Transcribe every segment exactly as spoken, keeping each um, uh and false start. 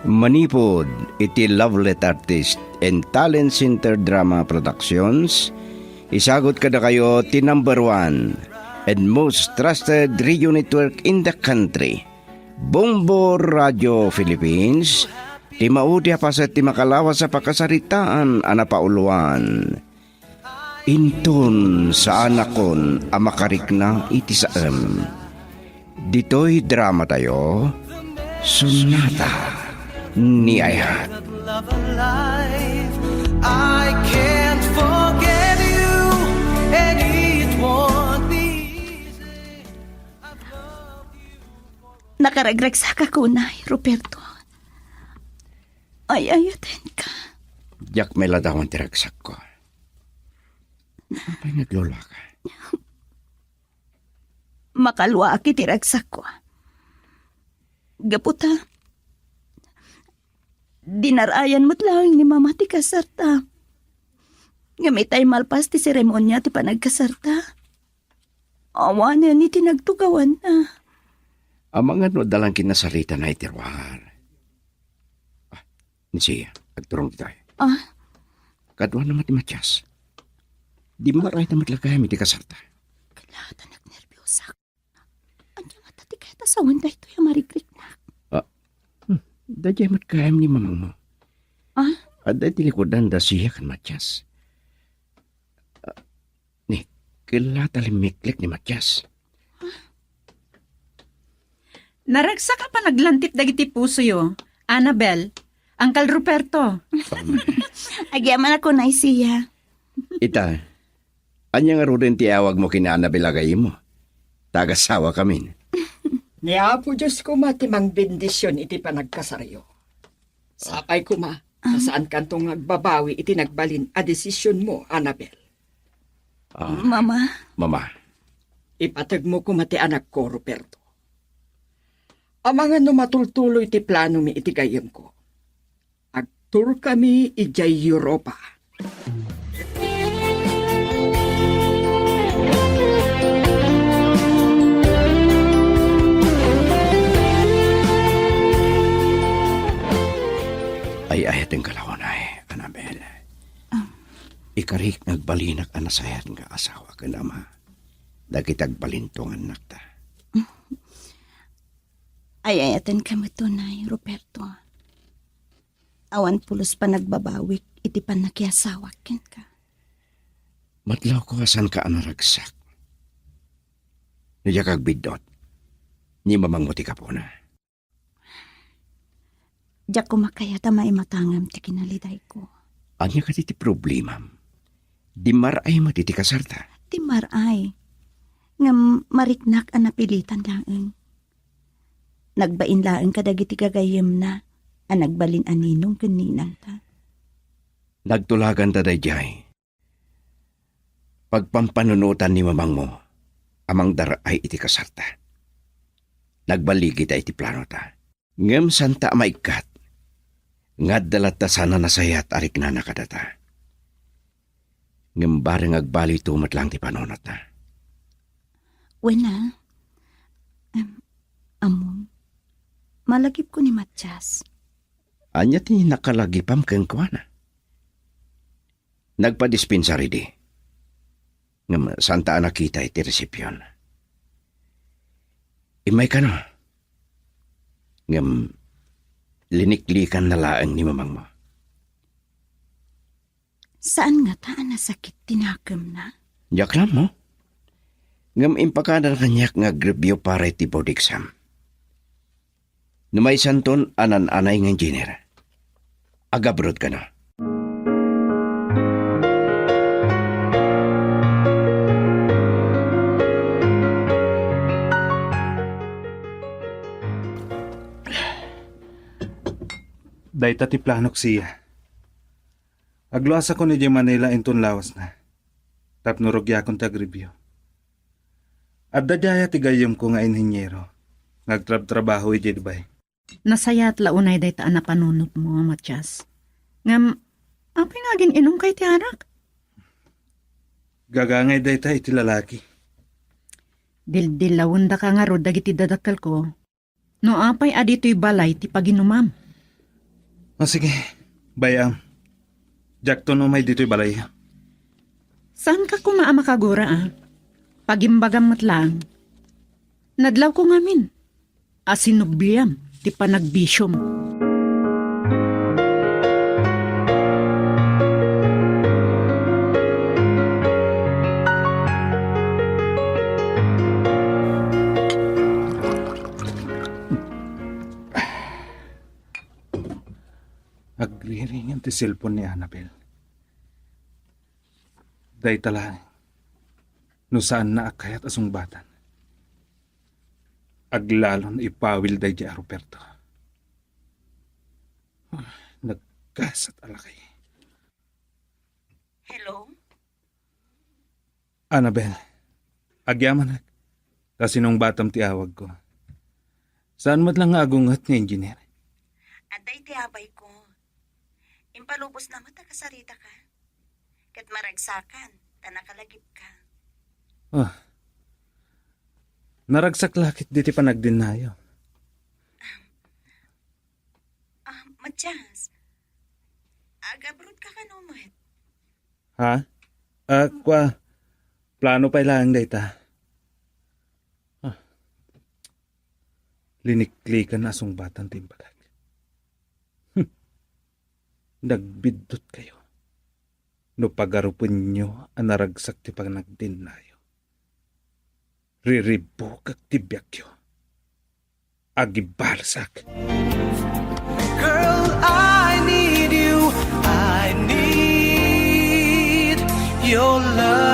Manipud iti Lovelet Artist and Talent Center Drama Productions, isagut kadakayo ti number one and most trusted radio network in the country, Bombo Radio Philippines, ti maudi a paset ti makalawas a pakasaritaan a napauluan. Inton saanakon a makarikna iti saem. Ditoy dramatayo, Sonata ni Ayat. I can't forget you, and it won't be easy. I've loved you for a Nakaragragsakak unay, Ruperto. Ay-ayatenka. Diak mailadawan ti ragsakko. Apay nga agluluaka? Makaluaak iti ragsakko. Gapu ta, dinarayan met laeng ni Mama ti kasarta. Ngem itay malpas ti seremonia ti panagkasarta, awanen iti nagtugawanna. Amangan no adda laeng kinnasaritana iti ruar. Ah, ni Sia, agturong ditoy. Ah? Kaduana met ni Matias. Dimmarayta met la gayam iti kasarta. Kalaatan nagnerbiusak. Ania ngata ti kayat a sawen daytoy a marigriknak? Ah, hmm, daydiay met gayam ni mamangmo. Ah? Adda iti likudan da Sia ken Matias. Ah, ni, kalaatan limmiklik ni Matias. Naragsak a panaglantip dagiti pusoyo, Annabel, Uncle Ruperto. Agyamanak unay, Sia. Ita, ania ngaruden ti iawagmo ken ni Annabel a gayyemmo? Ta agasawakamin. Ni Apo Dios koma ti mangbendision iti panagkasaryo. Sapay koma, ta saankanto nga agbabawi iti nagbalin a desisionmo, Annabel. Ah, Mama. Mama. Ipategmo koma ti anakko, Ruperto. Amangan no matultuloy ti planomi iti gayyemko. Agturkami idiay Europa. Ay-ayatenka la unay, Annabel. Ah. Ikarik nga agbalinak a nasayaat nga asawa ken ama dagiti agbalinto nga annakta. Ay-ayatenka met unay, Ruperto. Awan pulos panagbabawik iti pannakiasawak kenka. Matlawko a saanka a naragsak. No diak agbid-dot, ni mamangmo ti gapuna. Diak koma kayat a maimatangam ti kinalidayko. Ania kadi ti problemam? Dimmaray met iti kasarta. Dimmaray. Ngem mariknak a napilitan laeng. Nagbain laeng kadagiti gagayyemna a nagbalin a ninong ken ninangta. Nagtulaganta daydiay. Pagpampanunotan ni mamangmo a mangdar-ay iti kasarta. Nagballigita iti planota. Ngem saanta a maikkat nga adda latta saan a nasayaat a riknana kadata. Ngem bareng agbalito met laeng ti panunotna. Wen a, em, ammom, malagipko ni Matias. Ania ti nakalagipam kenkuana? Nagpadispensar idi. Ngem saanta a nakita iti resepion. Immaykano. Ngem liniklikanna laeng ni mamangmo. Saan ngata a nasakit ti nakemna? Diak la ammo. Ngem impakadana kaniak nga agreview para iti board exam. No maysanton a naan-anay nga engineer, agabroad kano. Dayta ti planok, Sia. Agluasakon idiay Manila inton lawasna, tapno rugiakon ti agreview. Adda diay ti gayyemko nga inheniero nga agtrabtrabaho idiay Dubai. Nasayaat la unay dayta a napanunotmo, Matias. Ngem, apay nga agin-inumka iti arak? Gagangay dayta iti lalaki. Dildillawendaka ngarud dagiti dadakkelko. No apay a ditoy balay ti paginumam? O sige, bay-am. Diakton umay ditoy balay. Saanka koma a makagura, a? Pagimbagam met laeng. Nadlawko ngamin a sinubliam ti panagbisiom. Agriringan ti cellphone ni Annabel. Dayta laeng, no saanna a kayat a sungbatan, aglalon ipawil daydiay a Ruperto. Ah, naggasat a laki. Hello? Annabel, agyamanak, ta sinungbatam ti awagko. Saan met lang nga agunget nga engineer? Adda iti abayko. Impalubosna met a kasaritaka. Ket maragsakan, ta nakalagipka. Ah. Naragsak la ket diti panagdennayo. Ah, Matias, ag-abroad ka kano met? Ha? Ah, kua, plano pay laeng dayta. Ah. Liniklikan a sungbatan ti imbagak. Hmm. Nagbiddutkayo no pagarupenyo a naragsak ti panagdennayo. Riribukek ti biagyo. Agibalsak. Girl, I need you. I need your love.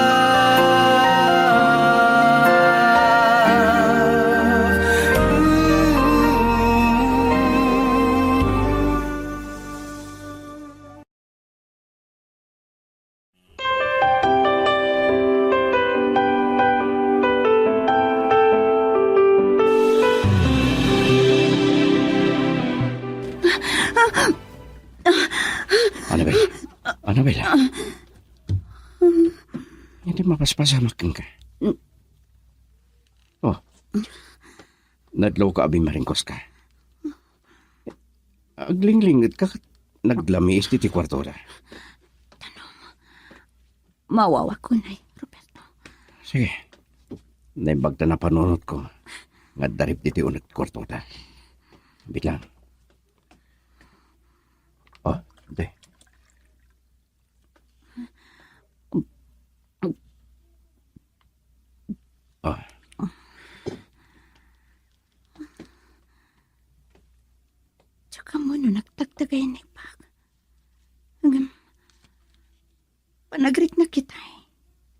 Ooh. Annabel. Annabel. Iti mapaspasamak kenka. Oh. Nadlawka a bimmaringkoska. Aglinglingetka ket naglamiis ti, ti kuartoda. Mawawak unay, Roberto. Sige. Naimbag ta napanunotko nga adda rip ditoy uneg ti kuartoda. Bitlang. Oh, ante. Ah. Diak ammo no nagtagtagay ni Pak. Ngem, panagriknak itay.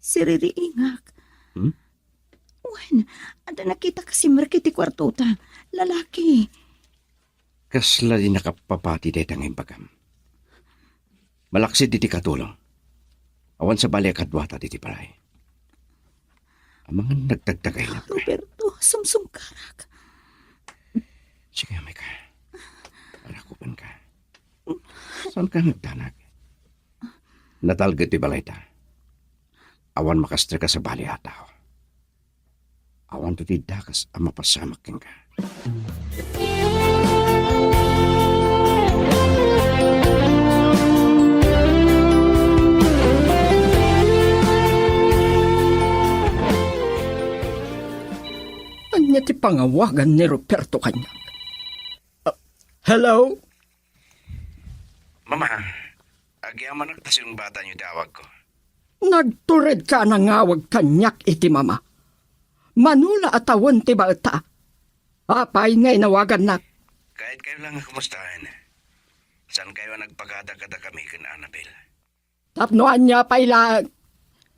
Siririingak. Hmm? Wen, adda nakitak a simrek iti kuartota. Lalaki. Kasla di nakapapati dayta nga imbagam. Malaksid iti katulong. Awan sabali a kaduata ditoy balay. Amangan nagtagtagaynak. Roberto, sumsumkarak. Sige, umay ka. Arakupenka. Saanka nga agdanag? Natalged ti balayta. Awan makastrek a sabali a tao. Awanto ti dakes a mapasamak kenka. Ania ti pangawagan ni Roberto kaniak? Ah, hello? Mama, agyamanak ta sinungbatanyo ti awagko. Nagturedka a nangawag kaniak iti mama. Mano la a tawen ti baetta? Apay nga inawagannak? Kayatkayo lang nga kumustaen. Saankayo a nagpakada kadakami ken Annabel? Tapno ania pay laeng?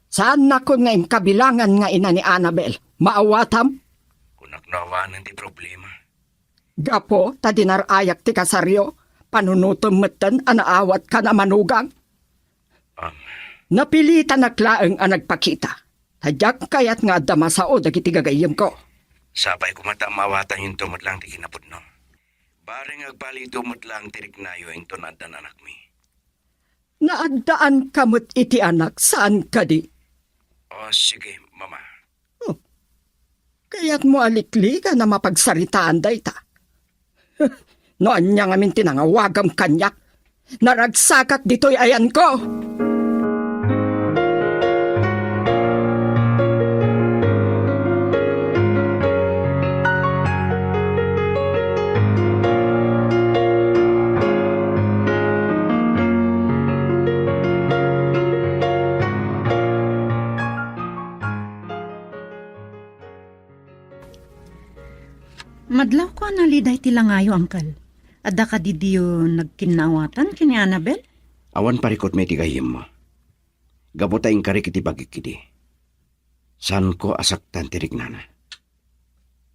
Saannakon nga inkabilangan nga ina ni Annabel. Maawatam? Kunak no awanen ti problema. Gapu ta dinar-ayak ti kasaryo, panunotem metten a naawatka a manugang. Am. Napilitanak laeng a nagpakita, ta diak kayat nga adda masao dagiti gagayyemko. Sapay koma ta maawatanyo met lang ti kinapudno. Bareng agbalito met lang ti riknayo inton addan anakmi. Naaddaanka met iti anak, saan kadi? O, sige, Mama. Oh. Kayatmo a likligan a mapagsaritaan dayta? No ania ngamin ti nangawagam kaniak, naragsakak ditoy ayanko. Madlawko a naliday ti langayo, Uncle. Adda kadi diyo nagkinnaawatan ken ni Annabel? Awan parikutmi iti gayyemmo. Gapu ta inkarik iti bagik idi, saanko a saktan ti riknana.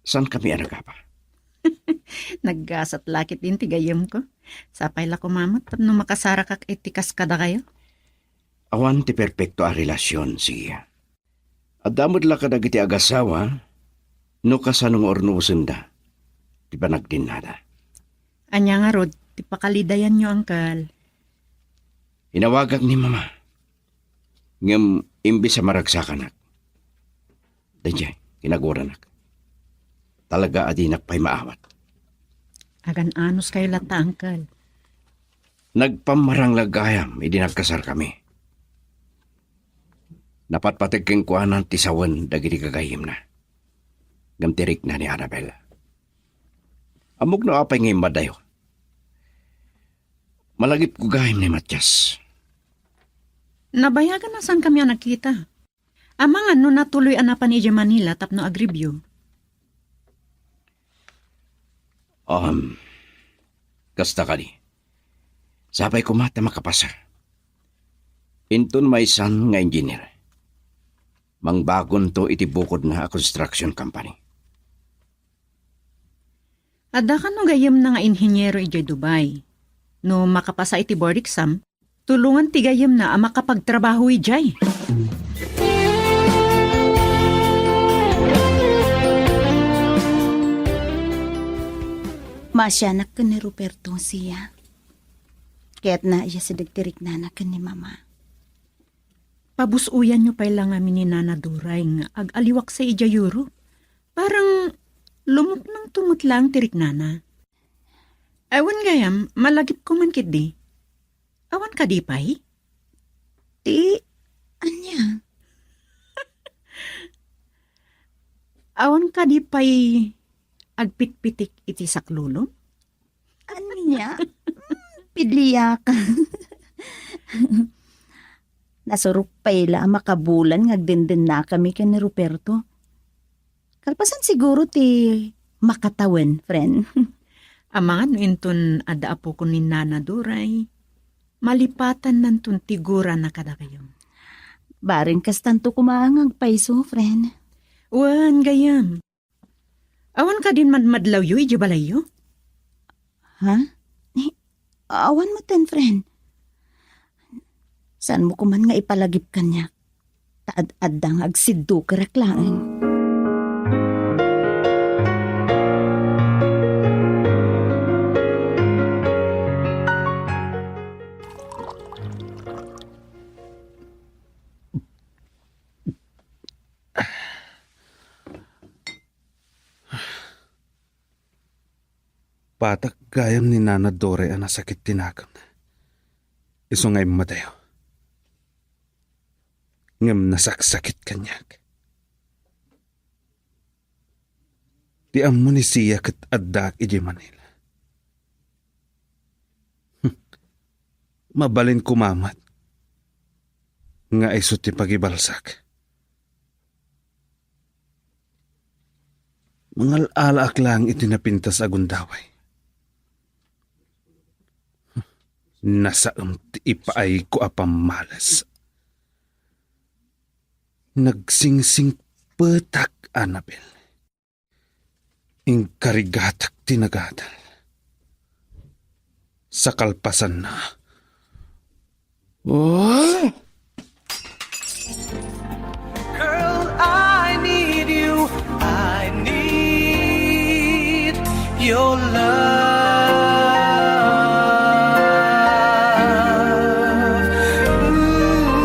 Saankami a nagapa? Naggasat la ketdin ti gayyemko. Sapay la koma met tapno makasarakak iti kas kadakayo. Awan ti perpekto a relasion, Sia. Adda met la kadagiti agasawa no kasano nga urnusenda ti panagdennada. Ania ngarud ti pakalidayanyo, Uncle? Inawagak ni Mama, ngem imbes a maragsakanak, daydiay, kinaguranak. Talaga a dinak pay maawat. Agan-anuskayo latta, Uncle. Nagpammaranglag gayam idi nagkasarkami. Napatpateg kenkuana ti sawen dagiti gagayyemna, ngem ti rikna ni Annabel. Ammok no apay nga immadayo. Malagipko gayam ni Matias. Nabayagan a saankami a nagkita. Amangan no natuloy a napan idiay Manila tapno agribyo. Um, kasta kadi. Sapay koma ta makapasa. Inton maysan nga engineer, mangbagonto iti bukodna a construction company. Adda kano gayyemna nga inhiniero idiay Dubai. No makapasa iti board exam, tulongan ti gayyemna a makapagtrabaho idiay. Maasianak ken ni Roberto, Sia. Ket naiyasideg ti riknana ken ni Mama. Pabus-oyanyo pay la ngamin ni Nana Duray nga ag-aliwaksay idiay Europe. Parang lumuknangto met laeng ti riknana. Awan gayam, malagipko man ketdi. Awan kadi pay? Ti ania? Awan kadi pay agpitpitik iti saklulom? Ania? Mm, piliak. Nasurok pay la a makabulan nga agdendennakami ken ni Ruperto. Kalpasan siguro ti makatawen, friend. Amangan no inton adda apokon ni Nana Duray, malipatannanton ti gurana kadakayo. Bareng kastanto koma nga agpayso, friend. Wen, gayam. Awan kadin madmadlawyo idiay balayyo? Ha? Eh, awan metten, friend. Saanmo koman nga ipalagip kaniak? Ta ad-adda nga agsiddukerek laeng. Patag gayam ni Nana Dore a nasakit ti nakemna. Isu nga immadayo. Ngem nasaksakit kaniak. Ti ammo ni Sia ket addaak idiay Manila. Mabalin koma met nga isu ti pagibalsak. Mangal-alaak laeng iti napintas a gundaway. Nasaem ti ipaayko a pammales. Nagsingsingpetak, Annabel. Inkarigatak ti nagadal. Sa kalpasanna. Oh! Girl, I need you. I need your love. Ooh.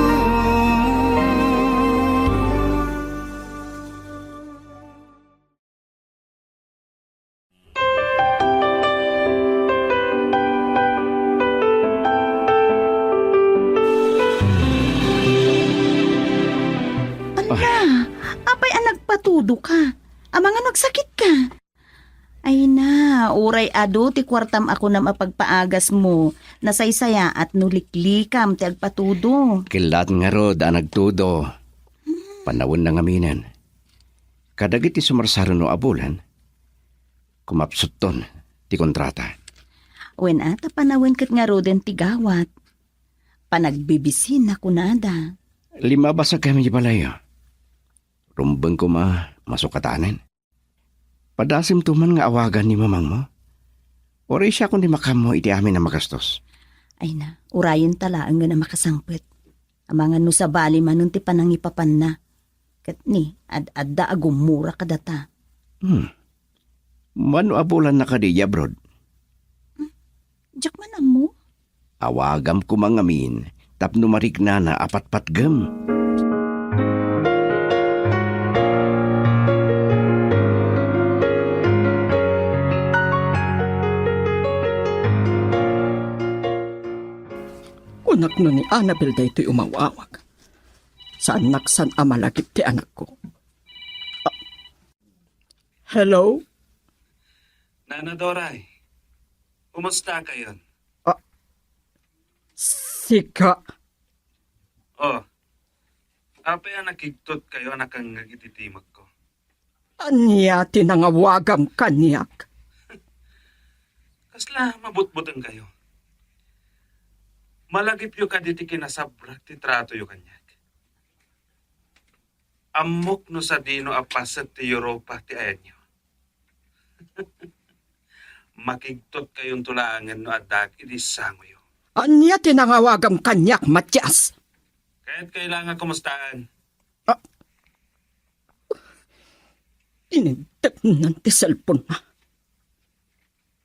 Nagkadto ka. Amangan no agsakit ka. Ay na, uray adu ti kuartam a kunam a pagpaagasmo, nasaysayaat no liklikam ti agpatudo. Ket laeng ngarud a nagtudo. Panawenna ngaminen. Kadagiti sumarsareno a bulan, kumapsutton ti kontrata. Wen a, ta panawen ket ngaruden ti gawat. Panagbibisin a kunada. Limabasakami ti balayyo. Rumbeng koma, masukatanen. Padasimto man nga awagan ni mamangmo. Uray siakon ti makaammo iti amin a magastos. Ay na, urayenta laengen a makasangpet. Amangan no sabali manen ti panangipapanna. Ket ni, ad-adda a gumura kadata. Hmm. Mano a bulanna kadi idiay abroad? Hmm? Diak man ammo. Awagam koma ngamin tapno mariknana a patpatgem. Kunak no ni Annabel daytoy umaw-awag. Saannak san a malagip ti anakko. Ah. Hello? Nana Doray, kumusta kayon? Ah, sika? Oh, apay a nakigtot kayo a nakangngeg iti timekko? Ania ti nangawagam kaniak? Kasla mabutbuteng kayo? Malagipyo kadi ti kinasabrak ti tratoyo kaniak? Ammok no sadino a paset ti Europa ti ayanyo. Makigtot kayonto laengen no addaak idi sangoyo. Ania ti nangawagam kaniak, Matias? Kayat kailangan kumustaen. Ah. Inintepnan ti cellphone-na.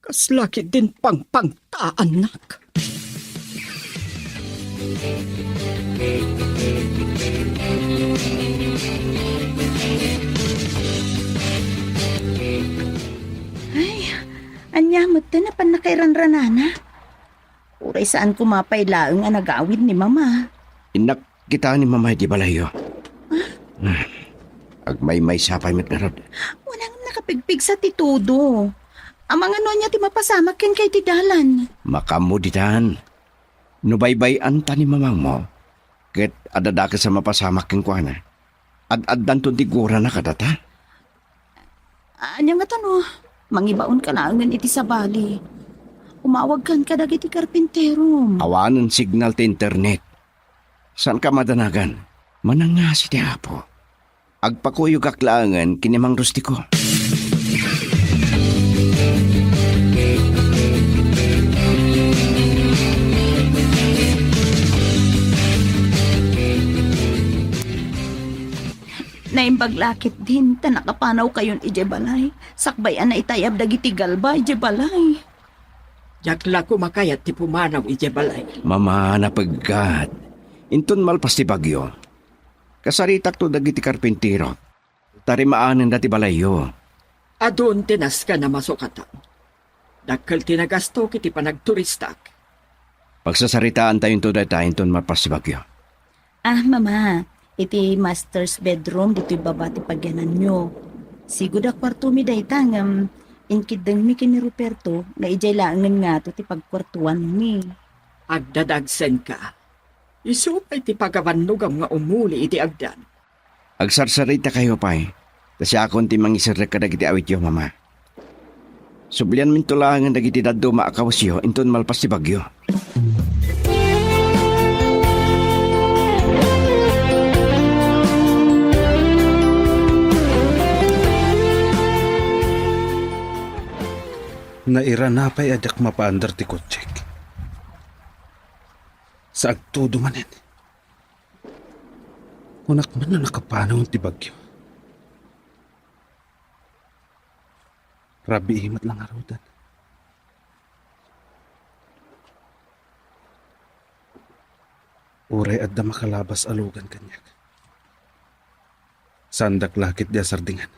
Kasla ketdin pangpangtaannak. Ay, ania met ti napan nakairanranana? Uray saan koma pay laeng a nagawid ni Mama. Innak kita ni Mama iti balayyo. Ah? Ah, agmaymaysa pay met ngarud. Wen a ngem nakapigpigsa ti todo. Amangan no ania ti mapasamak kenka iti dalan. Makaammo ditan. No baybay-anta ni Mamangmo, ket adda dakes a mapasamak kenkuana. Ad-addanton ti gurana kadata. Ania ngata no mangibaonka laengen iti sabali? Umawagkan kadagiti karpinterom. Awanen signal ti internet. Saanka madanagan. Manangngasi ti Apo. Agpakuyogak laengen ken ni Mang Rustiko. Naimbag la ketdin ta nakapanawkayon idiay balay, sakbay a naitayab dagiti galba idiay balay. Diak la koma kayat ti pumanaw idiay balay. Mama, napeggat. Inton malpas ti bagyo, kasaritakto dagiti karpintero. Tarimaanenda ti balayyo. Adun ti nasken a masukatan. Dakkel ti nagasto iti panagturistak. Pagsasaritaantayonto dayta inton malpas ti bagyo. Ah, Mama, iti master's bedroom ditoy baba ti pagyananyo. Sigud a kuartomi dayta ngem inkeddengmi ken ni Ruperto nga idiay laengen ngato ti pagkuartoanmi. Agdadagsenka. Isu pay ti pagabannogam nga umuli iti agdan. Agsarsarita kayo pay, ta siakon ti mangiserrek kadagiti awityo, Mama. Sublianminto laengen dagiti dadduma a kawesyo inton malpas ti bagyo. Nairana pay a diak mapaandar ti kotsek. Sa agtudo manen. Kunak man no nakapanaw ti bagyo. Rabii met la ngaruden. Uray adda makalabas a lugan kaniak. Saandak la ketdi a sardingan.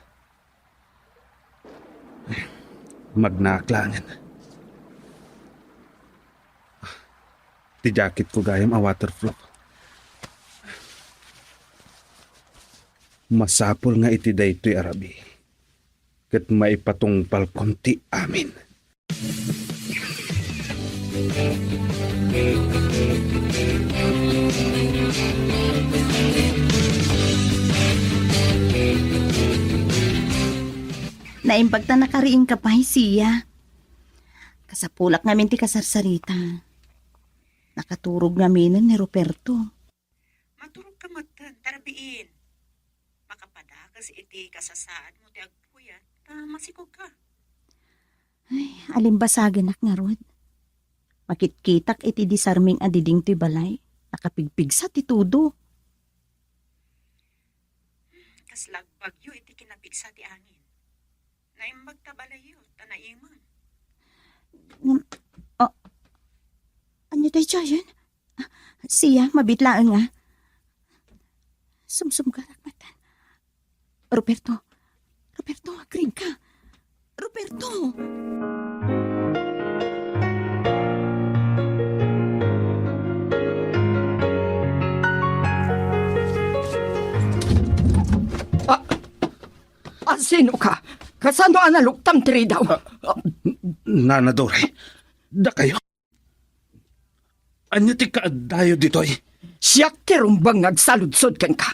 Magnaak laengen. Ti jacketko gayam a waterproof. Masapul nga iti daytoy a rabii, ket maipatungpalkon ti amin. Naimbag ta nakariingka pay, Sia. Kasapulak ngamin ti kasarsarita. Nakaturog ngaminen ni Ruperto. Maturogka metten, ta rabiin. Makapadakes iti kasasaadmo ti agpuyat, ta masikogka. Ay, alimbasagenak ngarud. Makitkitak iti disarming a diding toy balay. Nakapigpigsa ti tudo. Kas lagbagyo iti kinapigsa ti angin. Naimbag ta balayyo, ta naimem. Ngem, oh, ania daydiayen? Ah, Sia, mabiit laeng nga. Sumsumgarak metten. Roberto, Roberto, agriingka. Roberto! Ah, ah, sino ka? Kasano a naluktam ti ridaw? Ah, Nana Doray, dakayo? Ania ti kaaddayo ditoy? Siak ti rumbeng nga agsaludsod kenka.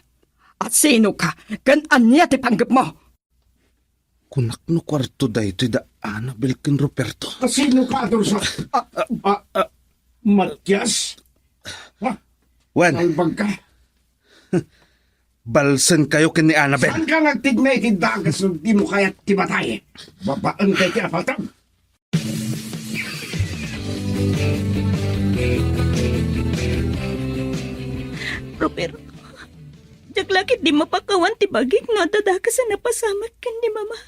A sino ka, ken ania ti panggepmo? Kunak no kuarto daytoy da Annabel ken Ruperto. A sino ka, Adolfo? Ah, ah, ah, Matias? Ha? Wen. Nalbag ka? Balsen kayo ken ni Annabel. Saan ka nagtigna iti dagas no di mo kayat ti matay? Babaen kay ti apaltam. Roberto, diak la ketdi mapakawan ti bagik no adda dakes a napasamak ken ni Mama.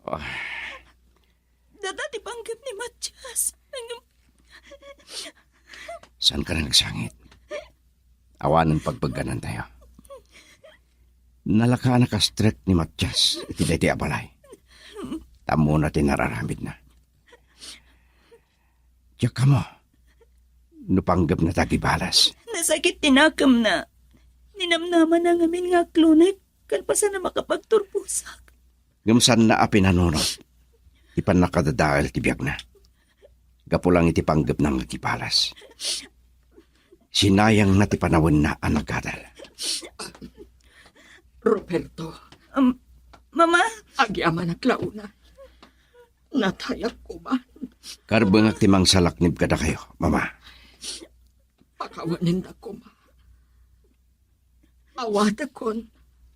Ah. Dada ti panggep ni Matias. Saan ka na nagsangit? Awanen pagpagganantayo. Nalaka a nakastrek ni Matias iti daytoy a balay. Ammona ti nararamidna. Diak ammo no panggepna ti agibalas. Nasakit ti nakemna. Ninamnamana ngamin nga aklonek kalpasan a makapagturposak. Ngem saanna a pinanunot ti pannakadadael ti biagna. Gapu lang iti panggepna nga agibalas. Sinayangna ti panawenna a nagadal. Roberto. Um, Mama? Agyamanak la unay. Natayak koma. Karbengak ti mangsalaknib kadakayo, Mama. Pakawanenda koma. Awatekon,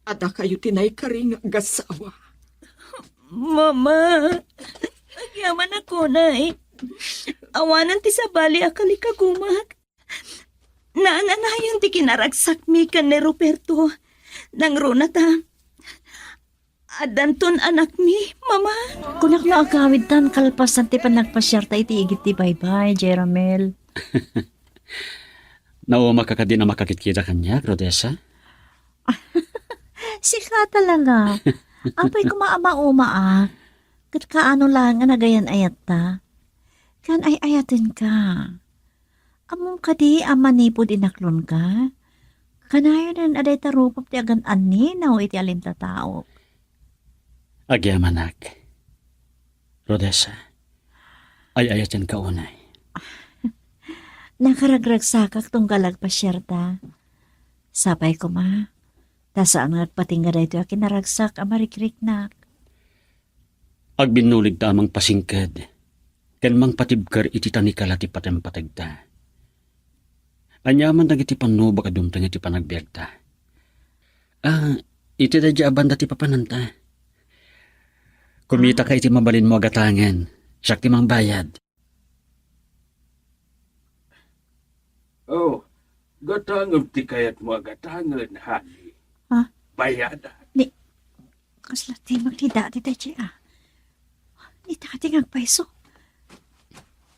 a dakayo ti naikari nga agassawa. Mama, agyamanak unay. Awanen ti sabali a kalikagumak. Naananayon ti kinaragsakmi ken ni Ruperto. Nangruna ta, addanton anakmi, Mama. Kunak no agawidtan kalpasan ti panagpasiarta iti igid ti baybay, Jeramel. Naumaak a kadin a makakitkita kaniak, Rodessa? Sika talaga. Apay koma a maumaak. Ket kaano laeng a nagayan-ayatta. Ken ay-ayatenka. Ammom kadi a manipud inaklonka, kanayonen a dayta rupop ti agan-anninaw iti alimtataok. Agyamanak. Rodessa, ay-ayatenka unay. Nakaragragsakak tunggal agpasiarta. Sapay koma, ta saan nga agpatingga daytoy a kinaragsak a marikriknak. Agbinnuligta a mangpasingked ken mangpatibker iti tanikala ti patempategta. Aniaman dagiti pannubak a dumteng iti panagbiagta. Ah, iti daydiay a banda ti papananta. Kumitaka iti mabalinmo a gatangen. Siak ti mangbayad. Oh, gatangem ti kayatmo a gatangen, honey. Ah? Bayadak. Ni, kasla ti maglida ti daydiay, ah. Ni dati nga agpayso.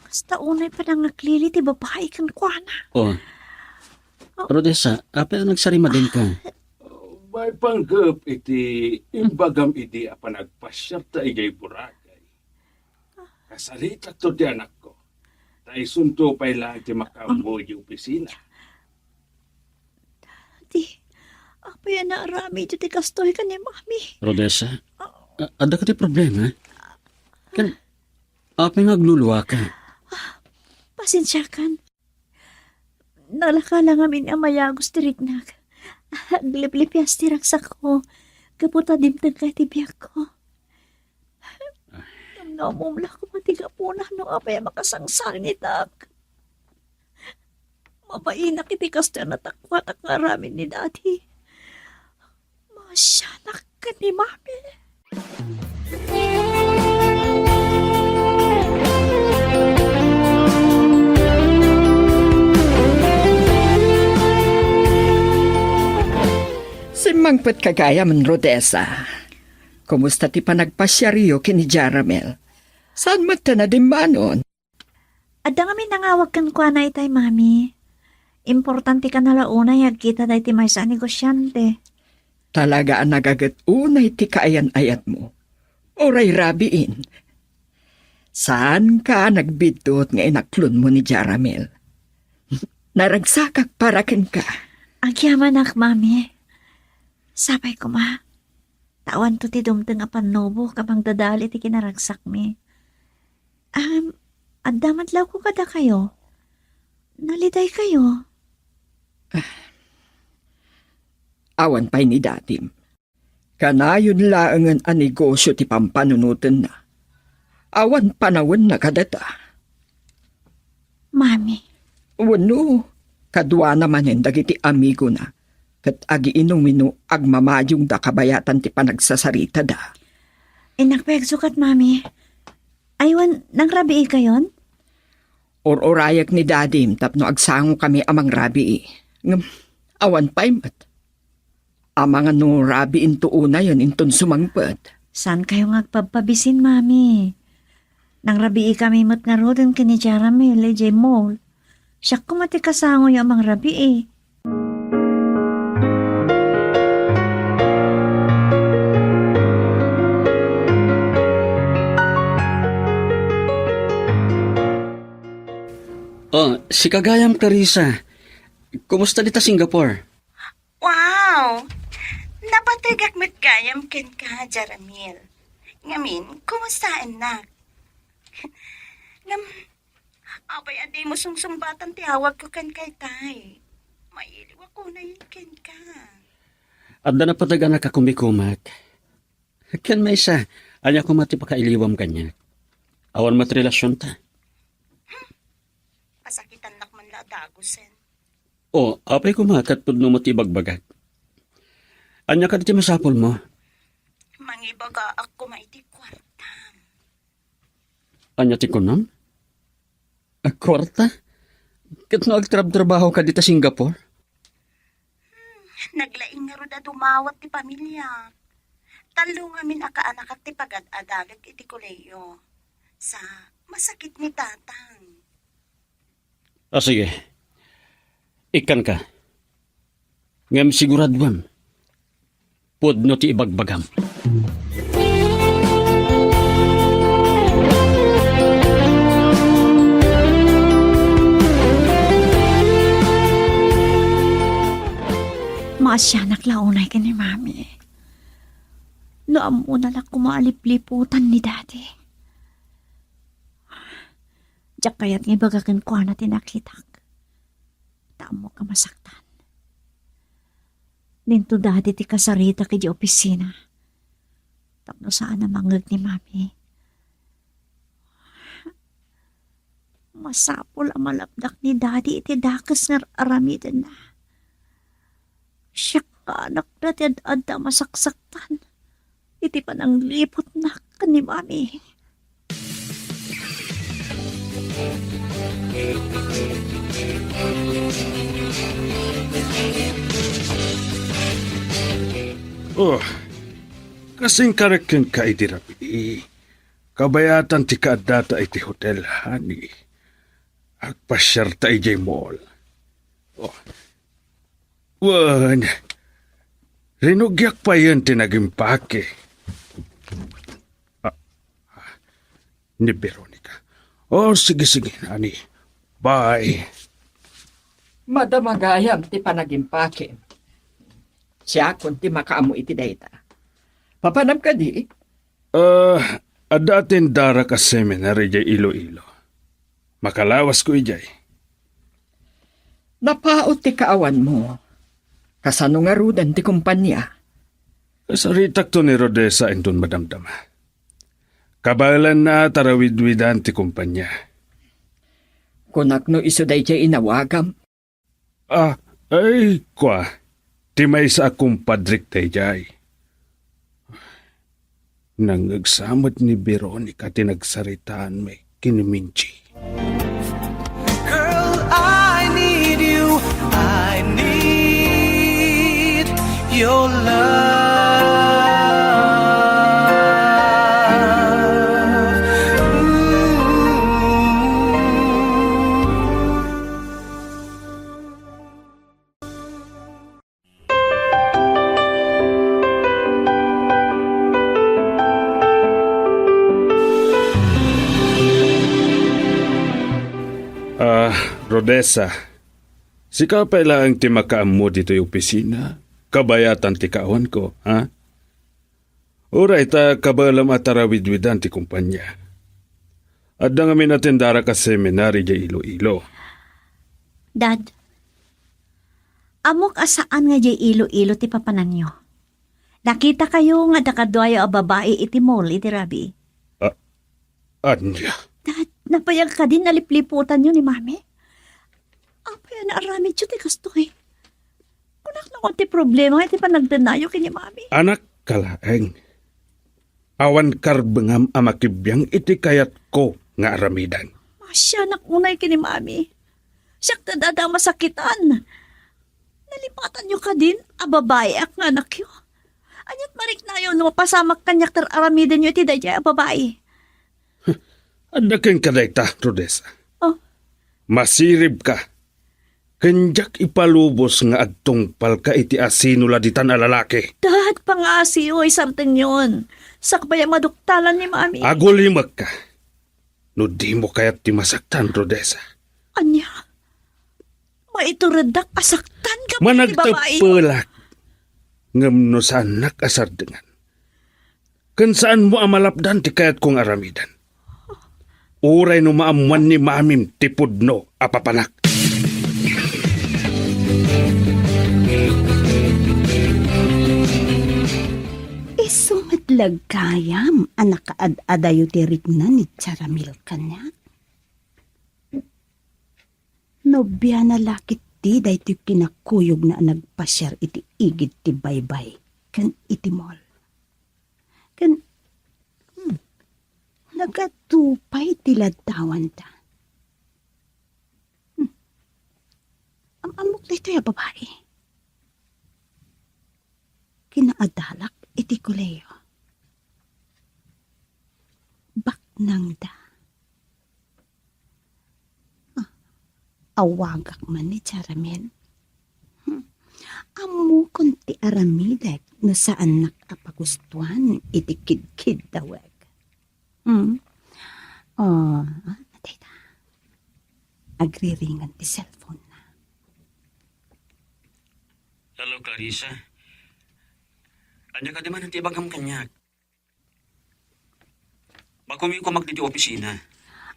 Kasta unay panangaklili ti babai kenkuana. Oh. Oh. Rodessa, apay a nagsarimadengka? Maipanggep iti imbagam idi a panagpasiarta idiay Boracay. Kasaritakto ti anakko. Ta isunto pay laeng ti makaammo iti opisina. Dati, Apay a naaramid ti kastoy ken ni Mami? Rodessa, a-, adda kadi problema? Ken apay nga agluluaka? Pasensiakan. Nalaka la ngamin a mayagos ti riknak. Agliplipias ti ragsakko gapu ta dimtengka iti biagko. Namnamom la koma ti gapuna no apay a makasangsangnitak. Mabainak iti kastoy a natakuatak nga aramid ni Daddy. Maasianak ken ni Mami. Simmangpetka gayam, Rodessa. Kumusta ti panagpasiaryo ken ni Jaramel? Saan met ta nadimmanon? Adda ngamin nangawag kenkuana itay, Mami. Importante kano la unay nga agkita daytoy maysa a negosiante. Talaga a nagaget unay ti kaayan-ayatmo. Uray rabiin. Saanka a nagbiddut nga inaklonmo ni Jaramel. Naragsakak para kenka. Agyamanak, Mami. Sapay koma, ta awanto ti dumteng a pannubok a mangdadal iti kinaragsakmi. Am, adda met la ko kadakayo. Nalidaykayo. Awan pay ni Dadim. Kanayon laengen a negosio ti pampanunotenna. Awan panawenna kadata. Mami. Wenno, kaduana manen dagiti amigona, ket agiinumino agmamayongda kabayatan ti panagsasaritada. Innak pay agsukat, Mami. Aywan, nangrabiikayon? Ur-urayek ni Dadim tapno agsangokami a mangrabii. Ngem, awan pay met. Amangan no rabiinto unayen inton sumangpet. Saankayo nga agpabpabisin, Mami? Nangrabiikami met ngaruden ken ni Jaramel idiay mall. Siak koma ti kasangoyo a mangrabii. Oh, sika gayam, Clarissa. Kumusta dita Singapore? Wow! Napategak met gayam kenka, Jaramil. Ngamin, kumustaennak? Ngem, apay a dimo sungsungbatan ti awagko kenka itay? Mailiwak unayen kenka. Adda napateganak a kumikumek. Ken maysa, ania koma ti pakailiwam kaniak? Awan met relasionta. Pasakitannak man la a dagusen. O, apay koma ket pudno met ti ibagbagak. Ania kadi ti masapulmo? Mangibagaak koma iti kuartam. Ania ti kunam? A, kuarta? Ket no agtrabtrabaho ka dita Singapore? Hmm, naglaing ngarud a dumawat ti pamiliak. Tallo ngamin a kaanakak ti pagad-adalek iti kolehiyo. Sa, masakit ni tatang. A, sige. Ikkanka. Ngem siguraduem, pudno ti ibagbagam. Maasianak la unay ken ni Mami. No ammona la koma a lipliputan ni Daddy. Diak kayat nga ibaga kenkuana ti nakitak. Ta ammok a masaktan. Ninto dadi ti kasaritak idiay opisina tapno saan a mangngeg ni Mami. Masapul a malapdak ni Dadi iti dakes nga ar-aramidenna. Siak nga anakna ti ad-adda a masaksaktan iti panangliputna ken ni Mami. Oh, kasingkarek kenka idi rabii. Kabayatan ti kaaddata iti hotel, honey. Agpasiarta idiay mall. Oh. Wen, rinugiak payen ti nagimpake. Ah, ah, ni Veronica. Oh, sige, sige, honey. Bye. Madama gayam ti panagimpakem. Siakon ti makaammo iti dayta. Papanam kadi? Ah, adda tendarak a seminar idiay Iloilo. Makalawasko idiay. Napaut ti kaawanmo. Kasano ngaruden ti kompania? Kasaritakto ni Rodessa inton madamdama. Kabaelanna a tarawidwidan ti kompania. Kunak no isu daydiay inawagam. Ah, ay, kua. Ti maysa a kumpadrek daydiay. Nangngegsa met ni Veronica ti nagsaritaanmi ken ni Minchie. Girl, I need you. I need your love. Mm. Ah, Rodessa, sika pay laeng ti makaammo ditoy opisina, kabayatan ti kaawanko, ha? Uray ta kabaelam a tarawidwidan ti kompania. Adda ngamin a tendarak a seminar idiay Iloilo. Dad, ammok a saan nga idiay Iloilo ti papananyo. Nakitakayo nga adda kaduayo a babai iti mall iti rabii. A-, ania? Dad, nabayag kadin nalipliputanyo ni Mami? Apay a naaramidyo ti kastoy? Kunak no ti problema iti panagdannayo ken ni Mami. Anakka laeng. Awan karbengam a makibiang iti kayatko nga aramiden. Masianak unay ken ni Mami. Siak ti adda a masakitan. Nalipatanyo kadin a babaiak nga anakyo. Ania't mariknayo no mapasamak kaniak ti ar-aramidenyo iti daydiay a babai? Adda kenka dayta, Rodessa. Oh. Masiribka. Ken diak ipalubos nga agtungpalka iti asino la ditan a lalaki. Dad, pangngasiyo, isardengyon. Sakbay a maduktalan ni Mami. Agulimekka. No dimo kayat ti masaktan, Rodessa. Ania? Maitureddak a saktan gapu iti babai? Managteppelak. Ngem no saannak a sardengan, ken saanmo a malapdan ti kayatko nga aramiden. Uray no maammoan ni Mamim ti pudno a papanak. Isu met la gayam a nakaad-adayo ti rikna ni Charamil kaniak. Nobiana la ketdi daytoy kinakuyogna a nagpasiar iti igid ti baybay ken iti mall. Ken, hmm, nagadu pay ti laddawanta. Hmm. Am-ammok daytoy a babai. Kinaadalak iti kolehiyo. Baknangda. Ah, awagak man ni Charamil. Hmm. Ammokon ti aramidek no saannak a pagustuan iti kidkiddawek. Hmm. Oh, ah, dayta. Agriringan ti cellphone na. Hello, Clarissa. Ania kadi man ti ibagam kaniak? Bagumiw koma ditoy opisina.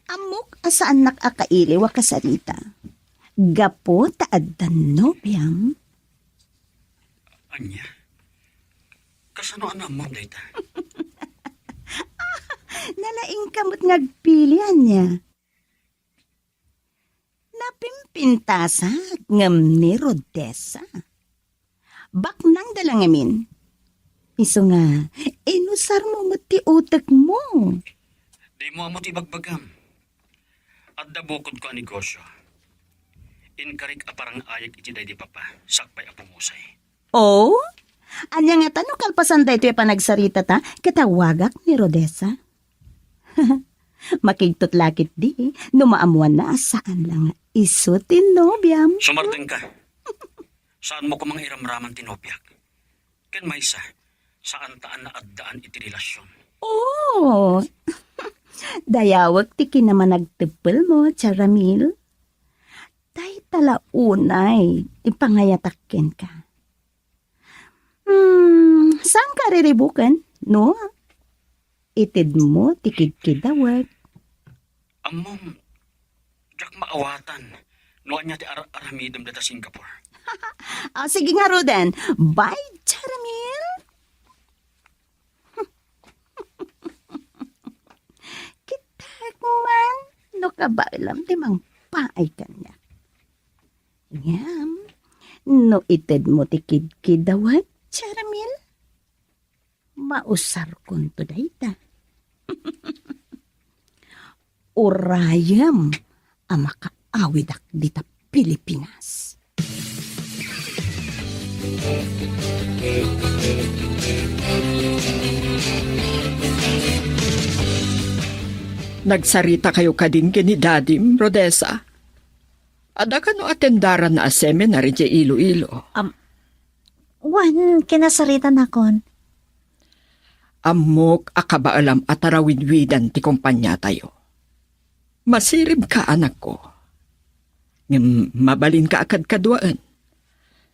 Ammok a saannak a kailiw a kasarita. Gapu ta adda nobiam. Ania? Kasano a naammo dayta? Nalaingka met nga agpili, ania? Napimpintasak ngem ni Rodessa. Baknangda la ngamin. Isu nga, inusarmo met ti utekmo. Dimo ammo ti ibagbagam. Adda bukodko a negosio. Inkarik a parang-ayek iti daydi papa, sakbay a pumusay. Oh? Ania ngata no kalpasan daytoy a panagsaritata, ket awagak ni Rodessa? Makigtot la ketdi no maammoanna a saan la nga isu ti nobiam. Sumardengka. Saanmo koma nga iramraman ti nobiak. Ken maysa, saanta a naaddaan iti relasion. Oh! Dayawek ti kinamanagteppelmo, Charamil. Dayta la unay ti pangayatak kenka. Hmm, saanka a riribuken, no? Itedmo ti kidkidawek. Ammom, diak maawatan no ania ti ar-aramidem dita Singapore. Ah, sige ngaruden. Bye, Jeremy. Kitak man no kabaelam ti mangpaay kaniak. Ngem, no itedmo ti kidkidawek, Jeremy, mausarkonto dayta. Urayem a makaawidak dita Pilipinas. Nagsaritakayo kadin ken ni Dadim, Rodessa? Adda kano atendaranna a seminar idiay Iloilo? Am, wen, kinasaritanakon. Ammok a kabaelam a tarawidwidan ti kompaniatayo. Masiribka, anakko. Ngem mabalinka a kadkaduaen.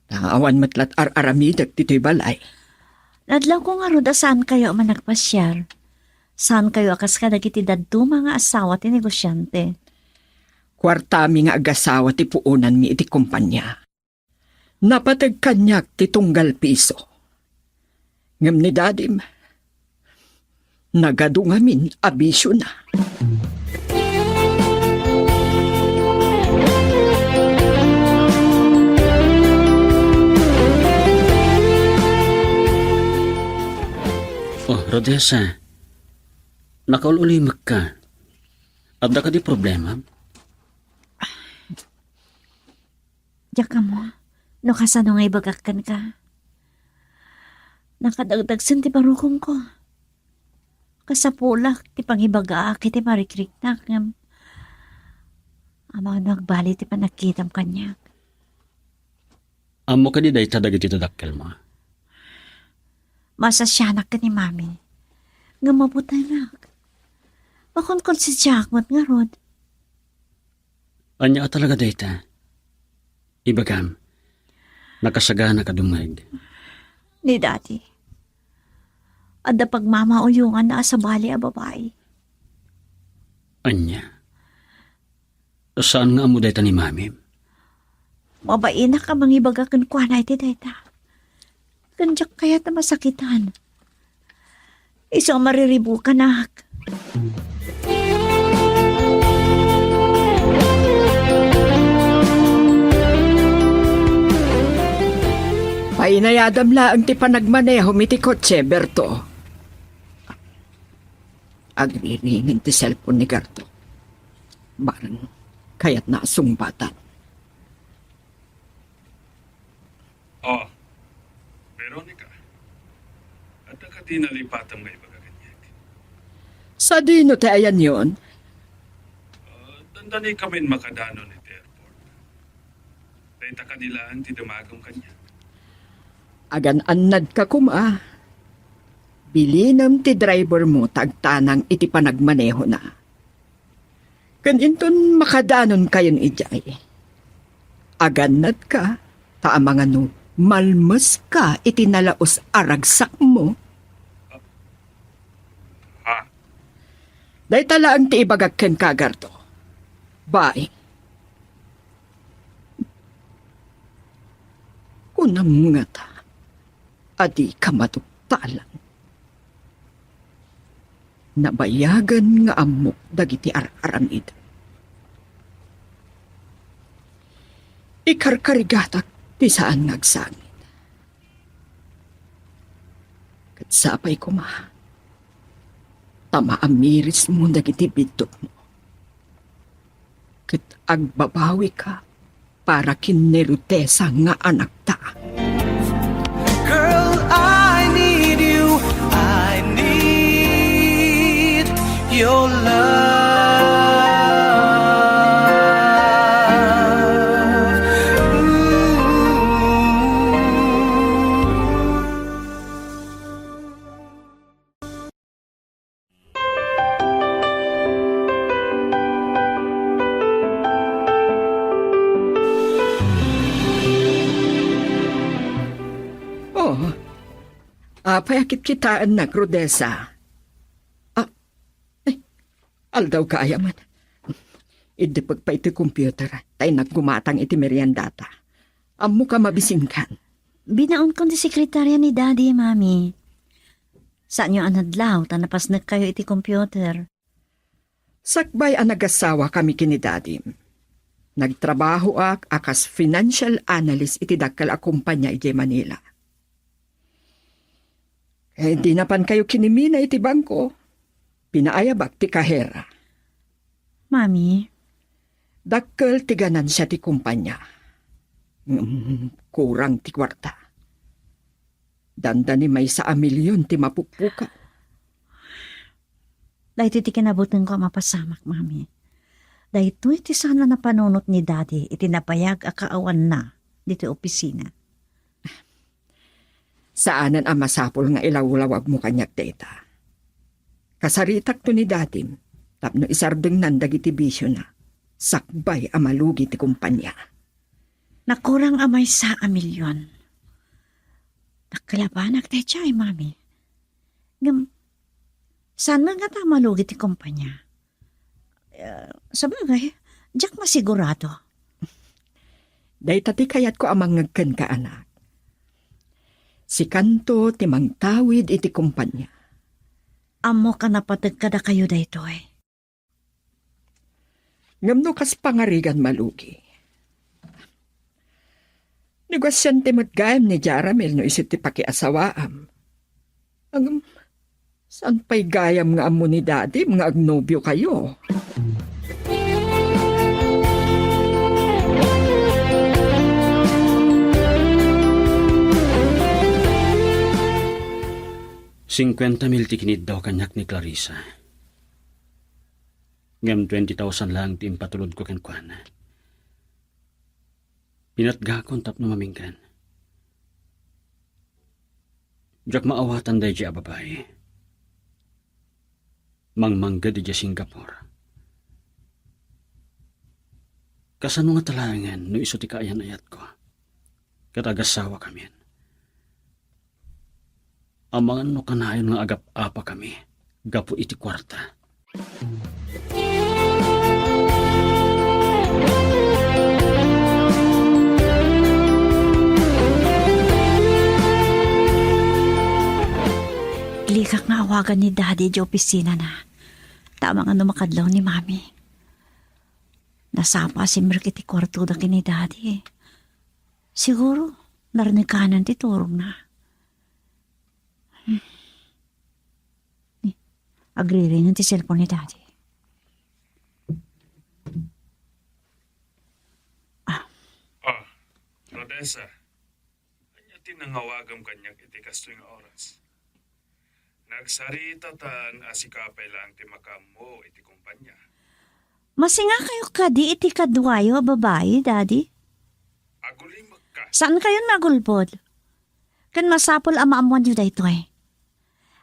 Ta awan met la't ar-aramidek ditoy balay. Nadlawko ngarud a saankayo a managpasiar. Saankayo a kas kadagiti dadduma nga asawa ti negosiante. Kuartami nga agasawa ti puonanmi iti kompania. Napateg kaniak ti tunggal piso. Ngem ni Dadim, nagadu ngamin a bisiona. Oh, Rodessa, nakaul-ulimekka. Adda kadi problema? Diak ammo no kasano nga ibagak kenka. Nakadagdagsen ti barukongko. Kasapulak ti pangibagaak iti marikriknak ngem amangan no agbali ti panagkitam kaniak. Ammo kadi dayta dagiti dadakkelmo? Masasianak ken ni Mami. Ngem mabutenak. Makonkonsensiaak met ngarud. Ania a talaga dayta? Ibagam, nakasaganak a dumngeg. Ni Daddy, adda pagmamauyonganna a sabali a babai. Ania? Saan nga ammo dayta ni Mamim? Mabainak a mangibaga kenkuana iti dayta. Ken diak kayat a masakitan. Isu a mariribukanak. Painayadam laeng ti panagmanehom iti kotse, Berto. Agriringin ti cellphone ni Gardo. Barang kayatna a sungbatan. Oh, Veronica, adda kadi nalipatam nga ibaga kaniak? Sadino ti ayanyon? Ah, dandanikamin makadanon iti airport. Dayta kadi laeng ti damagem kaniak. Agan-annadka koma. Bilinem ti driver mo ta agtanang iti panagmanehona. Ken inton makadanonkayon idiay, agannadka ta amangan no malmeska iti nalaus a ragsakmo. Ha? Dayta laeng ti ibagak kenka, Gardo. Baing. Kunam ngata a dika maduktalan. Nabayagen nga ammok dagiti ar-aramid. Ikarkarigatak ti saan nga agsangit. Ket sapay koma ta maamirismo dagiti biddutmo. Ket agbabawika para ken ni Rutesa nga anakta. Girl, I need you. I need your love. Ooh. Oh, Apay a kitkitaennak, Rodessa? Ah, ay, aldaw ka aya man. Iddepek pay ti computer, ta innak gumatang iti meriendata. Ammok a mabisinkan. Binaonko ti sekretaria ni Daddy, Mami. Saanyo a nadlaw ta napasnekkayo iti computer. Sakbay a nagasawa kami ken ni Dadim, nagtrabahoak a kas financial analyst iti dakkel a kompania idiay Manila. Eh, di napankayo kinimina iti bangko. Pinaayabak ti kahera. Mami. Dakkel ti ganansia ti kompania. Ngem kurang ti kuarta. Dandani maysa a milion ti mapukpukaw. Daytoy ti kinabutengko a mapasamak, Mami. Daytoy ti saan a napanunot ni Daddy iti nabayag a kaawanna ditoy opisina. Saanen a masapul nga ilawlawagmo kaniak dayta. Kasaritakto ni Dadim tapno isardengnan dagiti bisiona sakbay a malugi ti kompania. Nakurang a maysa a milion. Dakkel a banag daydiay, Mami. Ngem, saan met ngata a malugi ti kompania? Eh, sabagay, diak masigurado. Dayta ti kayatko a mangngeg kenka, anak. Sikanto ti mangtawid iti kompania. Ammok a napateg kadakayo daytoy. Ngem no kas pangarigan malugi, negosiante met gayam ni Jaramil no isu ti pakiasawaam. Ngem, saan pay gayam nga ammo ni Dadim nga agnobiokayo? Singkuenta mil ti kiniddaw kaniak ni Clarissa. Ngem twenty thousand lang ti impatulodko kenkuana. Pinatgakon tapno maminggan. Diak maawatan daydiay a babai. Mangmangged idiay Singapore. Kasano ngata laengen no isu ti kaayan-ayatko? Ket agasawakamin. Amangan no kanayon nga agap-apakami gapu iti kuarta. Ilikak nga awagan ni Daddy idiay opisinana. Ta amangan no makadlaw ni Mami. Nasapa a simrek iti kuartoda ken ni Daddy. Siguro, narnekanan ti turongna. Hmm. Ni, agriring ti cellphone ni Daddy. Ah. Ah, Rodessa, ania ti nangawagam kaniak iti kastoy nga oras? Nagsaritatan a sika pay laeng ti makaammo iti kompania. Masingakayo kadi iti kaduayo a babai, Daddy? Agulimekka. Saankayon nga agulbod? Ken masapul a maammoanyo daytoy.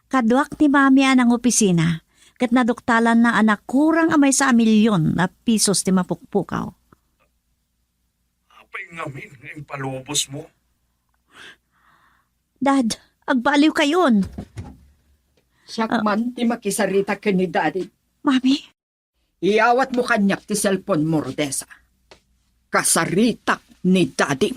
Kaduak ni Mami a nangopisina, ket naduktalanna a nakurang a maysa a milion a pisos ti mapukpukaw. Apay ngamin nga impalubosmo? Dad, agbaliwkayon. Siak Ah. man ti makisarita ken ni Daddy. Mami? Iyawatmo kaniak ti cellphone mo, Rodessa. Kasaritak ni Daddy.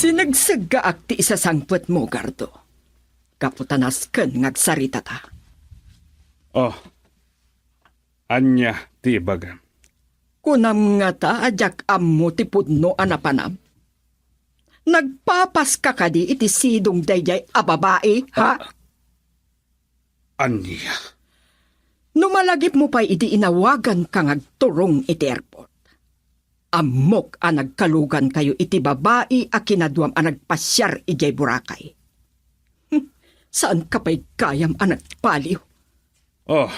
Sinegseggaak ti isasangpetmo, Gardo, gapu ta nasken nga agsaritata. Oh, ania ti ibagam? Kunam ngata a diak ammo ti pudno a napanam? Nagpapaska kadi iti sidong daydiay a babai, ha? Ah, ania? No malagipmo pay idi inawaganka nga agturong iti airport, ammok a nagkalugankayo iti babai a kinaduam a nagpasiar idiay Boracay. Hmm, saanka pay gayam a nagbaliw? Oh,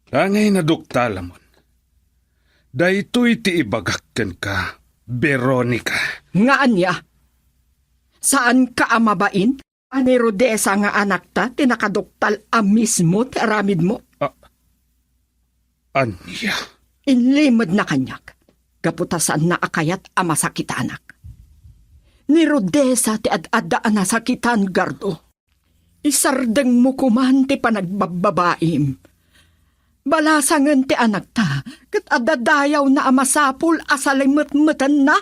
ta ngay naduktalamon. Daytoy ti ibagak kenka, Veronica. Nga ania? Saanka a mabain? A ni Rodessa nga anakta ti nakaduktal a mismo ti aramidmo? Ah, Ania? Inlimedna kaniak, gapu ta saanna a kayat a masakitanak. Ni Rodessa ti ad-adda a nasakitan, Gardo. Isardengmo koman ti panagbabbabaim. Balasangen ti anakta, ket adda dayawna a masapul a salimetmetenna.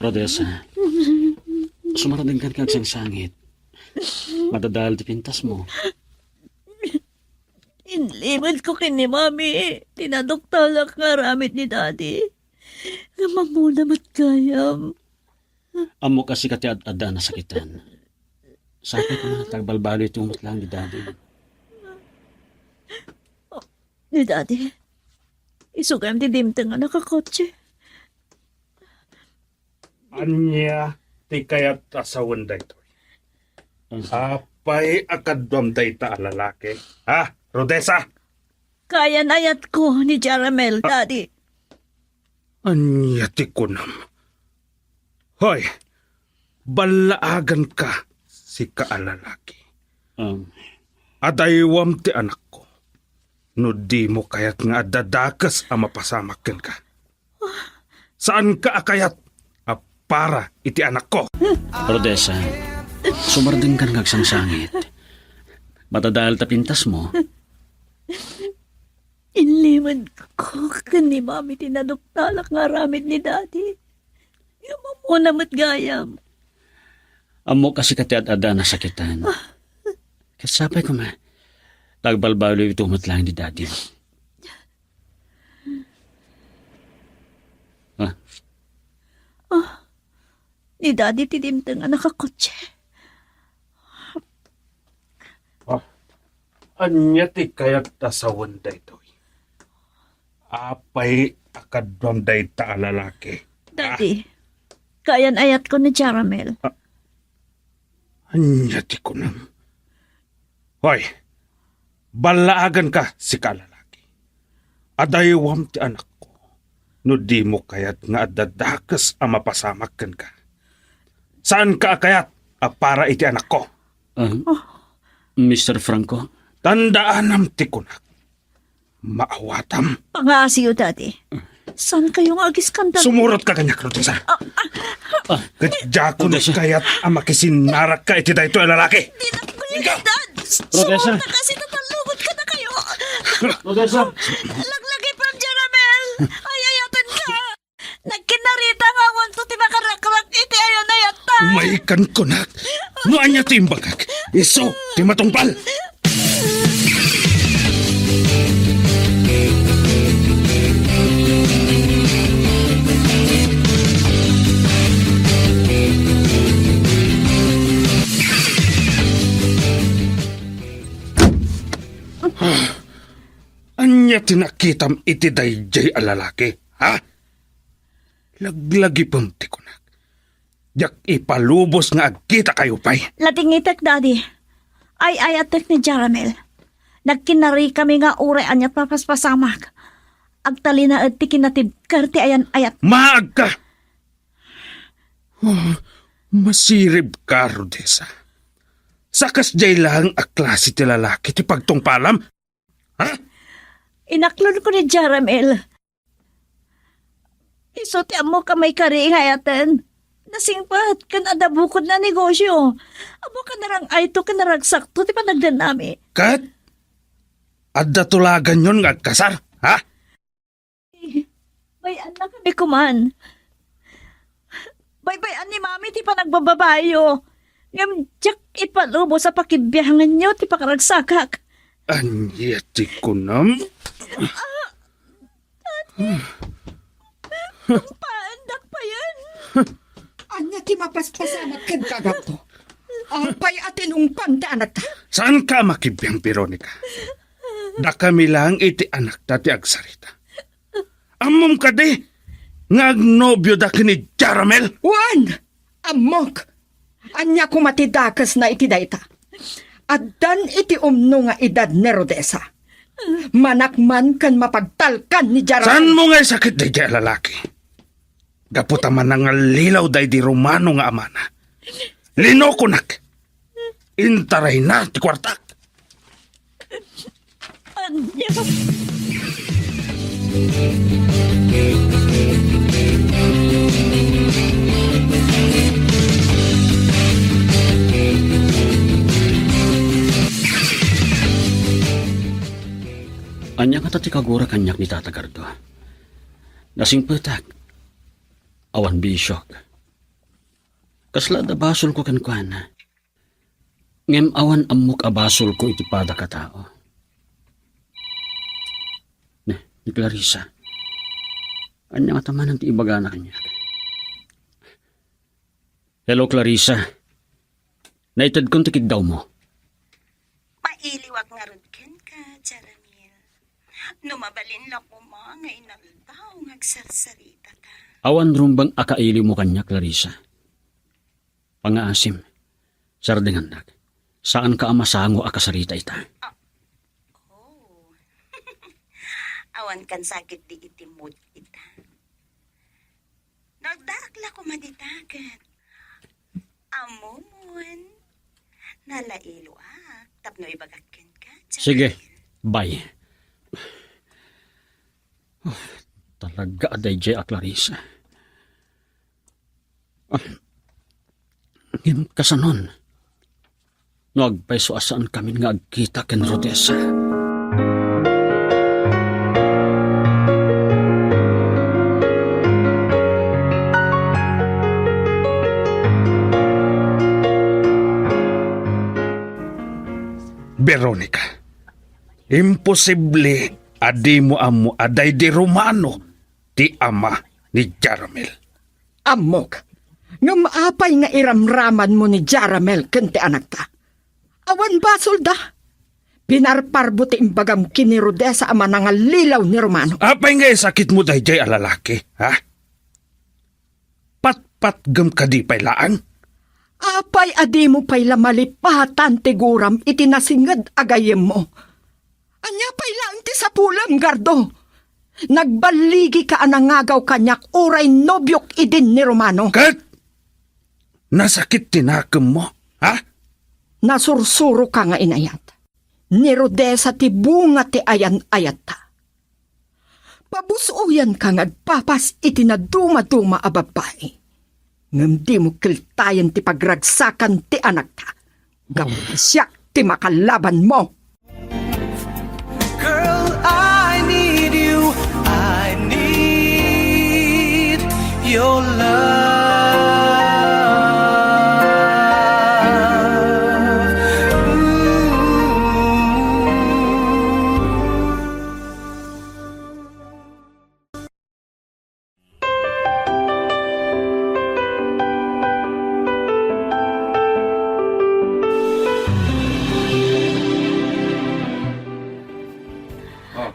Rodessa, sumardengkan nga agsangsangit. Madadael ti pintasmo. Inlimedko ken ni Mami ti naduktalak nga aramid ni Daddy. Ngem ammona met gayam. Ammok a sika ti ad-adda a nasakitan. Sapay koma ta agbalbaliw ti umut laeng ni Daddy. Ni Daddy, isu gayam ti dimteng a nakakotse. Ania ti kayat a sawen daytoy? Apay a kaduam dayta a lalaki? Ha, Rodessa? Kayan-ayatko ni Jaramel, Daddy. Ania ti kunam? Hoy, ballaaganka, sika a lalaki. Um. Adaywam ti anakko. No dimo kayat nga adda dakes a mapasamak kenka. Saanka a kayat a para iti anakko. Rodessa, sumardengkan nga agsangsangit. Madadael ta pintasmo. Inlimedko ken ni Mami ti naduktalak nga aramid ni Daddy. Ngem ammona met gayam. Ammok a sika ti ad-adda a nasakitan. Ket sapay koma ta agbalbaliw iti umut laeng ni Daddy. Ah. Ah, ni Daddy ti dimteng a nakakotse. Ah, ania ti kayat a sawen daytoy? Apay a kaduam dayta a lalaki? Daddy, kayan-ayatko ni Jaramel. Ah, ania ti kunam? Hoy, ballaaganka, sika a lalaki. Adaywam ti anakko. No dimo kayat nga adda dakes a mapasamak kenka. Saanka a kayat a para iti anakko? Ah, Mister Franco? Tandaanam ti kunak. Maawatam. Pangaasiyo, Daddy. Saan kayo nga agiskandal? Sumurotka kaniak, Rodessa. Ah, ah. Ket diakon kayat a makisinnarakka iti daytoy a lalaki. Di na ko yung edad. Rodessa. Sumurot na kasi tatalungot ka na kayo. Rodessa. Laglagi pa ang Jaramel. Ay, ayatan ka. Nagkinarita nga awan to ti makarakrak iti ayan-ayatta. Umaykan kunak. No ania ti imbagak, isu ti matungpal. Ania ti nakitam iti daydiay a lalaki, ha? Laglagipem ti kunak. Diak ipalubos nga agkitakayo pay. Latingitek, Daddy. Ay-ayatek ni Jaramel. Nagkinarikami nga uray aniat mapaspasamak. Agtalinaed ti kinatibker ti ayan-ayat. Maagka! Oh, masirib ka, Rodessa. Sa kasdiay laeng a klase ti lalaki ti pagtungpalam? Ha? Inaklon ko ni Jaramel. Isu ti ammok a maikari nga ayaten. Nasingpet ken adda bukodna a negosyo. Ammok a narang-ayto ken naragsakto ti panagdennami. Ket? Adda tulaganyon nga agkasar, ha? Bay-anna kami koman. Baybay-an ni Mami ti panagbababayo. Ngem diak ipalubos a pakibianganyo ti pakaragsakak. Ania ti kunam? Paandak payen. Ania ti mapaspasamak kenka, Gato? Apay a tinungpam ti anakta? Saanka a makibiang, Veronica? Dakami laeng iti anakta ti agsarita. Ammom kadi nga agnobioda ken ni Jaramel? Wen, ammok. Ania koma ti dakesna iti dayta? Addan iti umno nga edad ni Rodessa. Manakman ken mapagtalkan ni Jaramel. Saanmo nga isakit daydiay a lalaki? Gapu ta manangallilaw daydi Romano nga amana. Linokonak. Intarayna ti kuartak. Ania? Ania ngata ti kagura kaniak ni Tata Gardo? Nasingpetak. Awan bisiok. Kasla adda basolko kenkuana. Ngem awan ammok a basolko iti padak a tao. Ne, ni Clarissa. Ania ngata manen ti ibagana kaniak? Hello, Clarissa. Naitedkon ti kiddawmo. Mailiwak ngarud kenka, Jaramil. No mabalin la koma nga inaldaw nga agsarsaritata. Awan rumbeng a kailiwmo kaniak, Clarissa. Pangaasim, sardengannak. Saanka a masango a kasarita ita. Ah, oh. Awan kan sakit di iti mood ita. Nagdaak la koma dita ket ammomon, nalailoak tapno ibagak kenka, Jaramil. Sige, bye. Talaga a daydiay a Clarissa. Ah, ngem kasanon no agpayso a saankami nga agkita ken Rodessa? Veronica, imposible a dimo ammo a daydi Romano ti ama ni Jaramel. Ammok, ngem apay nga iramramanmo ni Jaramel ken ti anakta? Awan basolda. Pinarparbo ti imbagam ken ni Rodessa a manangallilaw ni Romano. Apay nga isakitmo daydiay a lalaki, ha? Patpatgem kadi pay laeng? Apay a dimo pay la malipatan ti guram iti nasinged a gayyemmo? Ania pay laeng ti sapulem, Gardo? Nagballigika a nangagaw kaniak uray nobiok idin ni Romano. Ket nasakit ti nakemmo, ha? Nasursuroka nga inayat. Ni Rodessa ti bunga ti ayan-ayatta. Pabus-oyanka nga agpapas iti nadumaduma a babbai. Ngem dimo keltayen ti pagragsakan ti anakta. Gapu ta siak ti makalabanmo. Girl, I need you. I need your love. Ooh. Oh.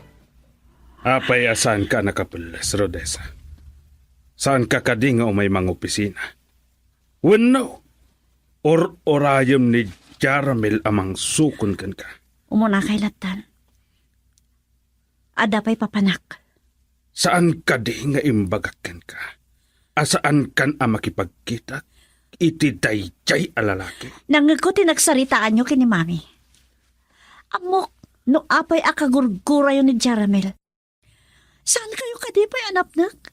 Apay a saanka a nakapelles, Rodessa? Saanka kadi nga umay mangopisina? Wenno, or-orayem ni Jaramel a mangsukon kenka? Umunakay lattan. Adda pay papanak. Saan kadi nga imbagak kenka a saankan a makipagkitak iti daydiay a lalaki? Nangngegko ti nagsaritaanyo ken ni Mami. Ammok no apay a kagurgurayo ni Jaramel. Saan kayo kadi pay a napnek?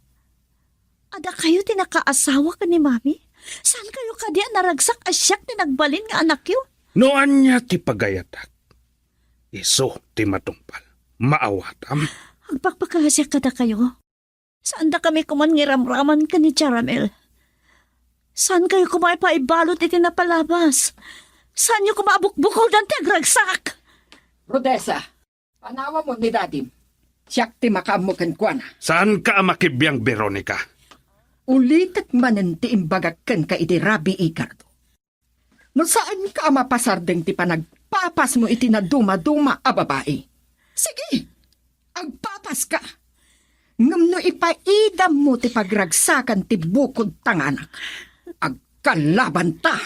Adda kayo ti nakaasawa ken ni Mami? Saan kayo kadi a naragsak a siak ti nagbalin nga anakyo? No ania ti pagayatak, isu ti matungpal. Maawatam. Agpakpakasiak kadakayo. Saandakami koman nga iramraman ken ni Jaramel. Saan kayo koma ipaibalud iti napalabas? Saanyo koma a bukbukodan ti agragsak? Rodessa, panawamon ni Dadim. Siak ti makaammo kenkuana. Saanka a makibiang, Veronica? Ulitek manen ti imbagak kenka idi rabii, Gardo. No saanka a mapasardeng ti panagpapasmo iti nadumaduma a babai, sige, agpapaska. Ngem no ipaidammo ti pagragsakan ti bukod tanganak, agkalabanta.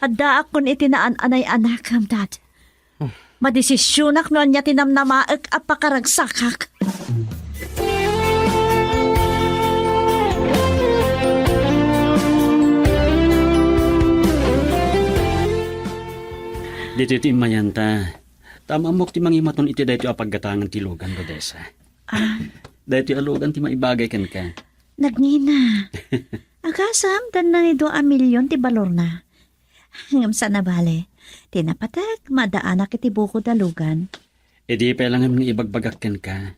Addaakon iti naan-anay a nakem, Dad. Madesisionak no ania ti namnamaek a pakaragsakak. Ditoy ti immayanta. Ta ammok ti mangimaton iti daytoy a paggatangan ti lugan, Rodessa. Ah. Daytoy a lugan ti maibagay kenka. Nagngina. Agasam, danna ni dua a milyon ti balorna. Ngem saan a bale. Ti napateg, maadaanak iti bukod a lugan. Idi pay la ngem nga ibagbagak kenka.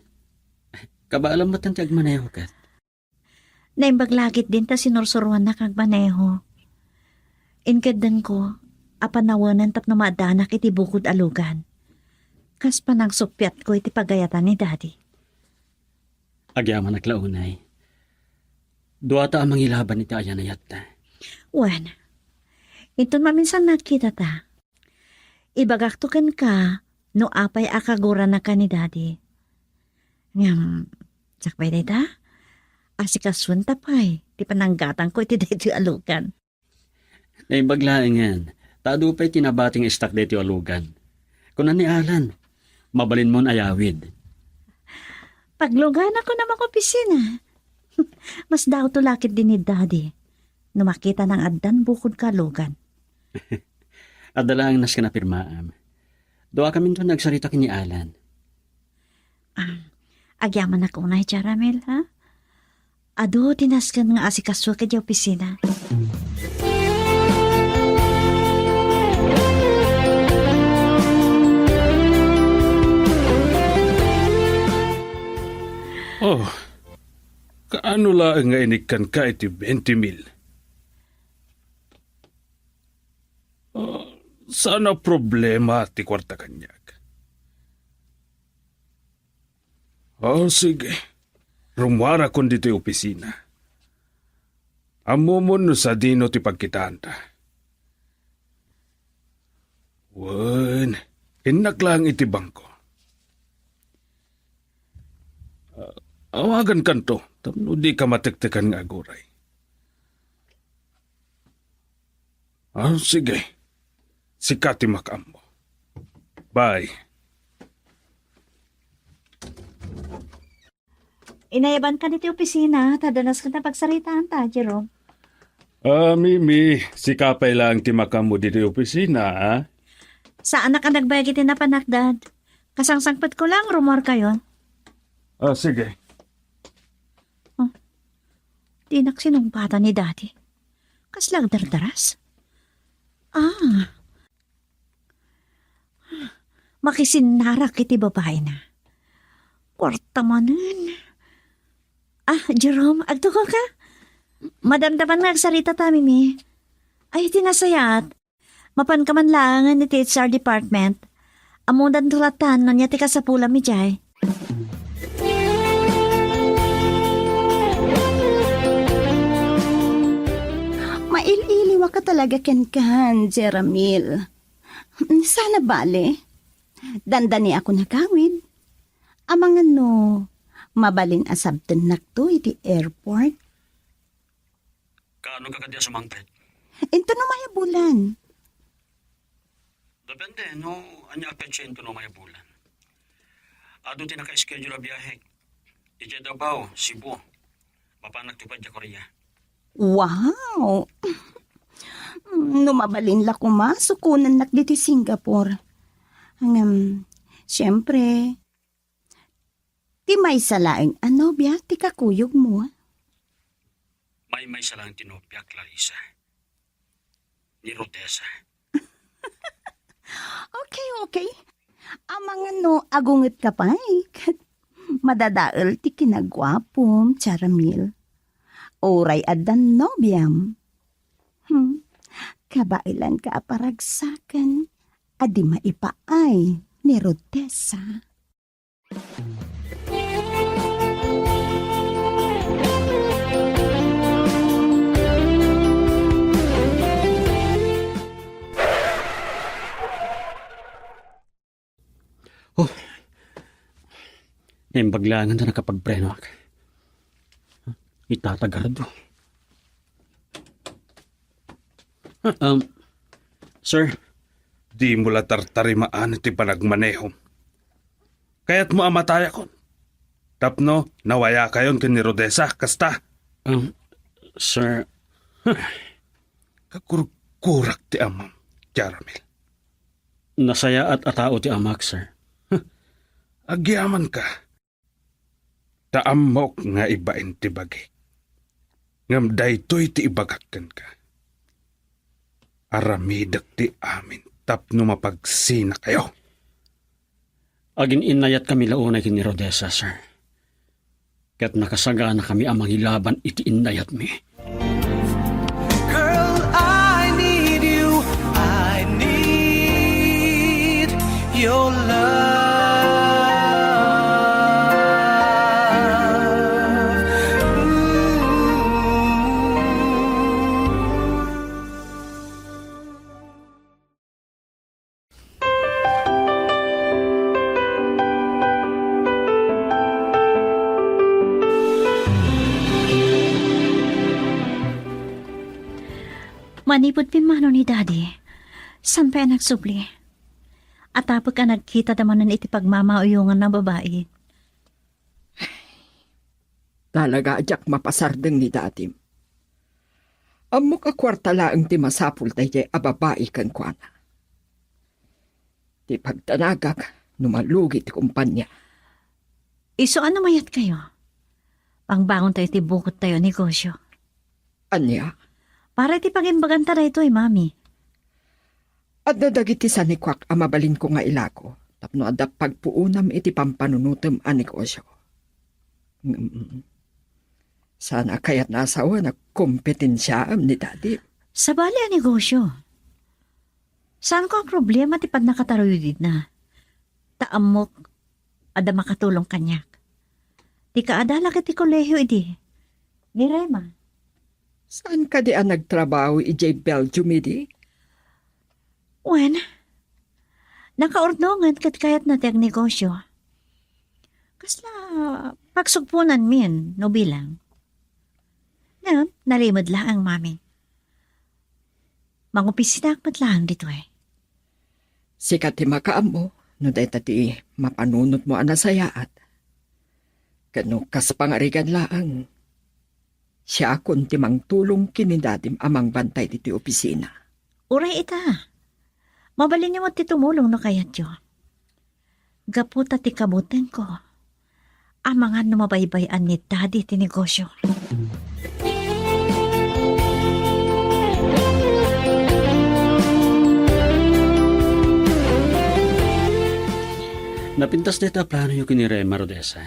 Kabaelam met ti agmaneho ket. Naimbag la ketdin ta sinursuroannak agmaneho. Inkeddengko a panawenen tapno maadaanak iti bukod a lugan. Kas panangsuppiatko iti pagayatan ni Daddy. Agyamanak la unay. Duata a mangilaban iti ayan-ayatta. Wen, inton maminsan nagkitata, ibagakto kenka no apay a kaguranaka ni Daddy. Ngem, sakbay dayta, asikasuenta pay ti pananggatangko iti daytoy a lugan. Naimbag laengen, ta adu pay ti nabati nga istak daytoy a lugan. Kuna ni Alan, mabalinmon ayawid. Pagluganakon a makaopisina. Mas dautto la ketdi ni Daddy no makitana nga addan bukodka a lugan. Adda laeng nasken a pirmaam. Duakaminto nga agsarita ken ni Alan. Ah, agyamanak unay, Charamel, ha? Adu ti nasken nga asikaso ket diay opisina. Oh, kaano laeng nga inikkanka iti twenty mil? Ah, saan a problema ti kuarta kaniak. Oh, sige. Rummuarakon ditoy opisina. Ammomon no sadino ti pagkitaanta. Wen, innak laeng iti bangko. Ah, awagankanto, tapno dika matektekan nga aguray. Ah, sige. Sika ti makaammo. Bye. Inayabanka ditoy opisina, ta adda nasken a pagsaritaanta, Jerome. Ah, Mimi, sika pay laeng ti makaammo ditoy opisina, ha? Saanak a nagbayag iti napanak, Dad. Kasangsangpetko laeng rummuarkayo. Ah, sige. Oh, dinak sinungpatan ni Daddy. Kasla agdardaras? Ah. Makisinnarak iti babaina. Kuarta manen. Ah, Jerome, agtuko ka? Madamdaman nga agsaritata, Mimi. Ay, ti nasayaat. Mapanka man laengen iti H R department. Ammodanto latta no ania ti kasapulam idiay. Mail-iliwaka talaga kenkan, Jeramil. Saan a bale. Dandaniakon agawid. Amangan no mabalin a sabtennakto iti airport. Kaano ka kadi a sumangpet? Inton umay a bulan. Depende no ania a petsa inton umay a bulan. Adu ti naka-schedule a biahek. Idiay Davao, Cebu. Mapanak ti pay idiay Korea. Wow! No mabalin la koma, sukonennak ditoy Singapore. Ngem, siyempre, ti maysa laeng a nobia ti kakuyogmo. Maymaysa laeng ti nobia, Clarissa. Ni Rodessa. Okay, okay. Amangan no agungetka pay, ket madadael ti kinaguapom, Charamil. Uray addan nobiam. Hmm. Kabaelanka a paragsaken a di maipaay ni Rodessa. Oh. Naimbag laeng ta nakapagprenoak. Itatagardo. Ah, um, sir, Dimo la tartarimaan ti panagmanehom. Kayatmo a matayakon? Tapno nawayakayon ken ni Rodessa, kasta? Um, sir. Kagurgurak ti amam, Jaramil. Nasayaat a tao ti amak, sir. Agyamanka. Ta ammok nga ibain ti bagik. Ngem daytoy ti ibagak kenka. Aramidek ti amin tapno mapagsinakayo. Agin-innayatkami la unay ken ni Rodessa, sir. Ket nakasaganakami a mangilaban iti innayatmi. Girl, I need you. I need your love. Mm. Manipud pimmanaw ni Daddy, saan pay a nagsubli? Atapek a nagkitada manen iti pagmamauyongan a babai. Talaga a diak mapasardeng ni Dadim. Ammok a kuarta laeng ti masapul daydiay a babai kenkuana. Ti pagdanagak no malugi ti kompania. Isu a no mayatkayo, pangbangontayo ti bukodtayo a negosio. Ania? Para iti pagimbaganta daytoy, Mami. Adda dagiti sanikuak a mabalinko nga ilako tapno adda pagpuonam iti pampanunotem a negosio. Ngem, saan a kayatna a sawen a kompetensiaem ni Daddy. Sabali a negosio. Saanko a problema ti pannakataruyod idna. Ta ammok, adda makatulong kaniak. Ti kaadalak iti kolehio idi, ni Rema. Saan kadi a nagtrabaho idiay Belgium idi? Wen, nakaurnongen ket kayatna ti agnegosio. Kasla pagsugponanmin no bilang. Ngem, nalimed laeng, Mami. Mangopisinaak met laeng ditoy. Sika ti makaammo no dayta ti mapanunotmo a nasayaat. Ken no kas pangarigan laeng, siakon ti mangtulong ken ni Dadim a mangbantay ditoy opisina. Uray ita, mabalinyo met ti tumulong no kayatyo. Gapu ta ti kabutengko, amangan no mabaybay-an ni Daddy ti negosio. Napintas dayta a planoyo ken ni Rema, Rodessa.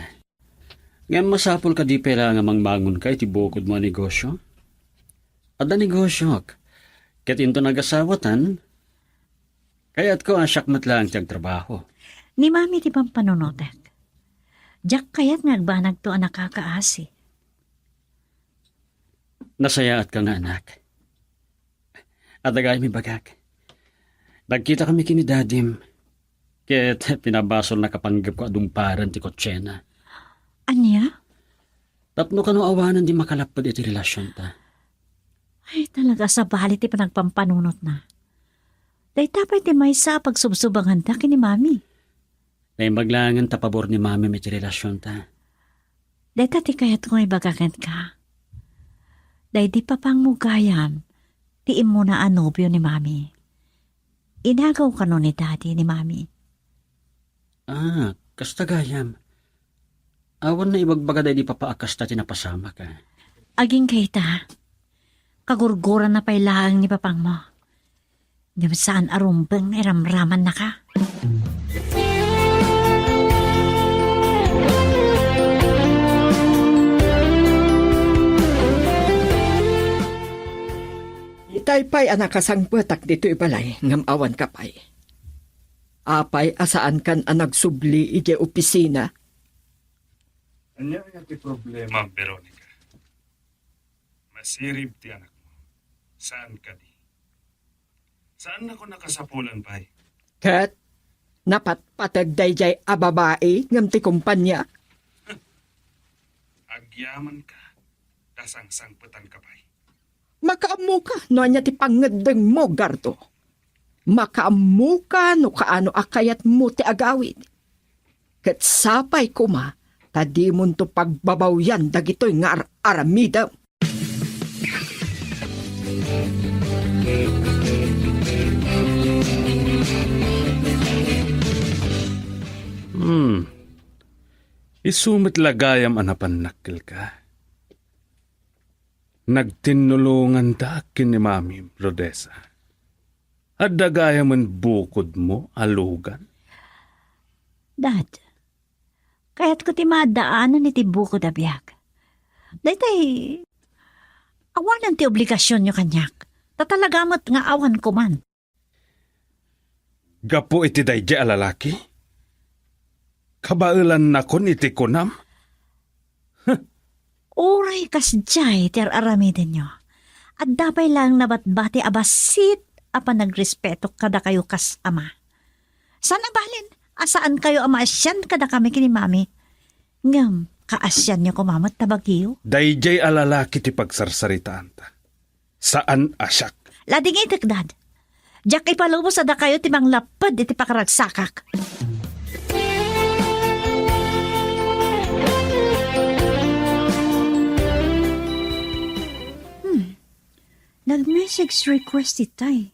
Ngem masapul kadi pay la nga mangmangonka iti bukodmo a negosio? Adda negosiok, ket inton agasawatan, kayatko a siak met laeng ti agtrabaho. Ni Mami ti pampanunotek. Diak kayat nga agbanagto a nakakaasi. Nasayaatka nga anak. Adda gayam ibagak. Nagkitakami ken ni Dadim, ket pinabasolna a panggepko a dumparen ti kotsena. Ania? Tapno kano awanen di makalapped iti relasionta. Ay, talaga, sabali ti panagpampanunotna. Dayta pay ti maysa a pagsubsubanganta ken ni Mami. Naimbag laengen ta pabor ni Mami iti relasionta. Dayta ti kayatko nga ibaga kenka. Daydi papangmo gayam ti immuna a nobio ni Mami. Inagaw kano ni Daddy ni Mami. Ah, kasta gayam. Awan naibagbaga daydi papa a kasta ti napasamak, ah. Agingga ita, kagurguranna pay laeng ni papangmo. Ngem saan a rumbeng nga iramramannaka. Itay pay a nakasangpetak ditoy balay ngem awanka pay. Apay a saankan a nagsubli idiay opisina? Ania nga ti problema, Veronica? Masirib ti anakmo. Saan kadi? Saannakon a kasapulan pay. Ket napatpateg daydiay a babai ngem ti kompania. Agyamanka, ta sangsangpetanka pay. Makaammoka no ania ti pangngeddengmo, Gardo. Makaammoka no kaano a kayatmo ti agawid. Ket sapay koma ta dimonto pagbabawian dagitoy nga ar-aramidem. Hmm. Isu met la gayam a napannakkelka. Nagtinnulongandak ken ni Mami, Rodessa. Adda gayamen bukodmo a lugan? Dad, kayatko ti maaddaanan iti bukod a biag. Daytay, awanen ti obligasionyo kaniak. Ta talaga met nga awan koman. Gapu iti daydiay a lalaki? Kabaelannakon iti kunam? Uray kasdiay ti ar-aramidenyo, adda pay laeng nabatbati a bassit a panagrespeto kadakayo kas ama. Saan a balin a saankayo a maasian kadakami ken ni Mami? Ngem kaasianyo koma met ta bagio. Daydiay a lalaki ti pagsarsaritaanta. Saan a siak. Ladingitek, Dad. Diak ipalubos a dakayo ti manglapped iti pakaragsakak. Hmm. Nag-message request itay.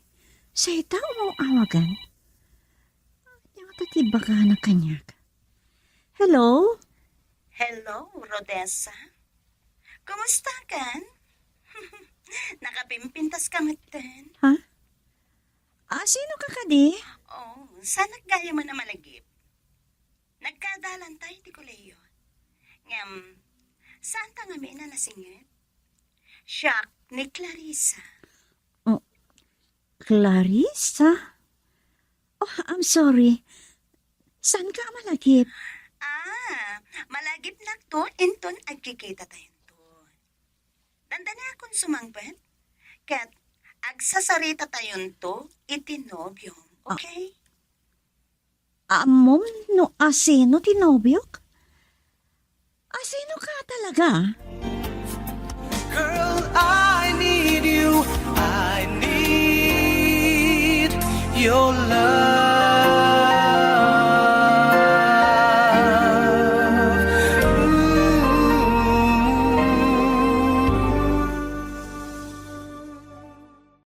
Sayta umaw-awagan? Ania ngata ti ibagana kaniak? Hello? Hello, Rodessa. Kumusta kan? Nakapimpintas ka metten? Ha? Ah, sino ka kadi? Oh, saanak gayamen a malagip. Nagkaadalan tayo ti kolehiyo. Ngem, saanta ngamin a nasingit? Siak ni Clarissa. Oh, Clarissa? Oh, I'm sorry. Saanka a malagip? Ah, malagipnakto inton agkikita tayonto. Dandaniakon sumangpet, ket agsasarita tayonto iti nobiom, ah, okay? Ammom no asino ti nobiok? Asino ka talaga? Girl, I need you. I need your love.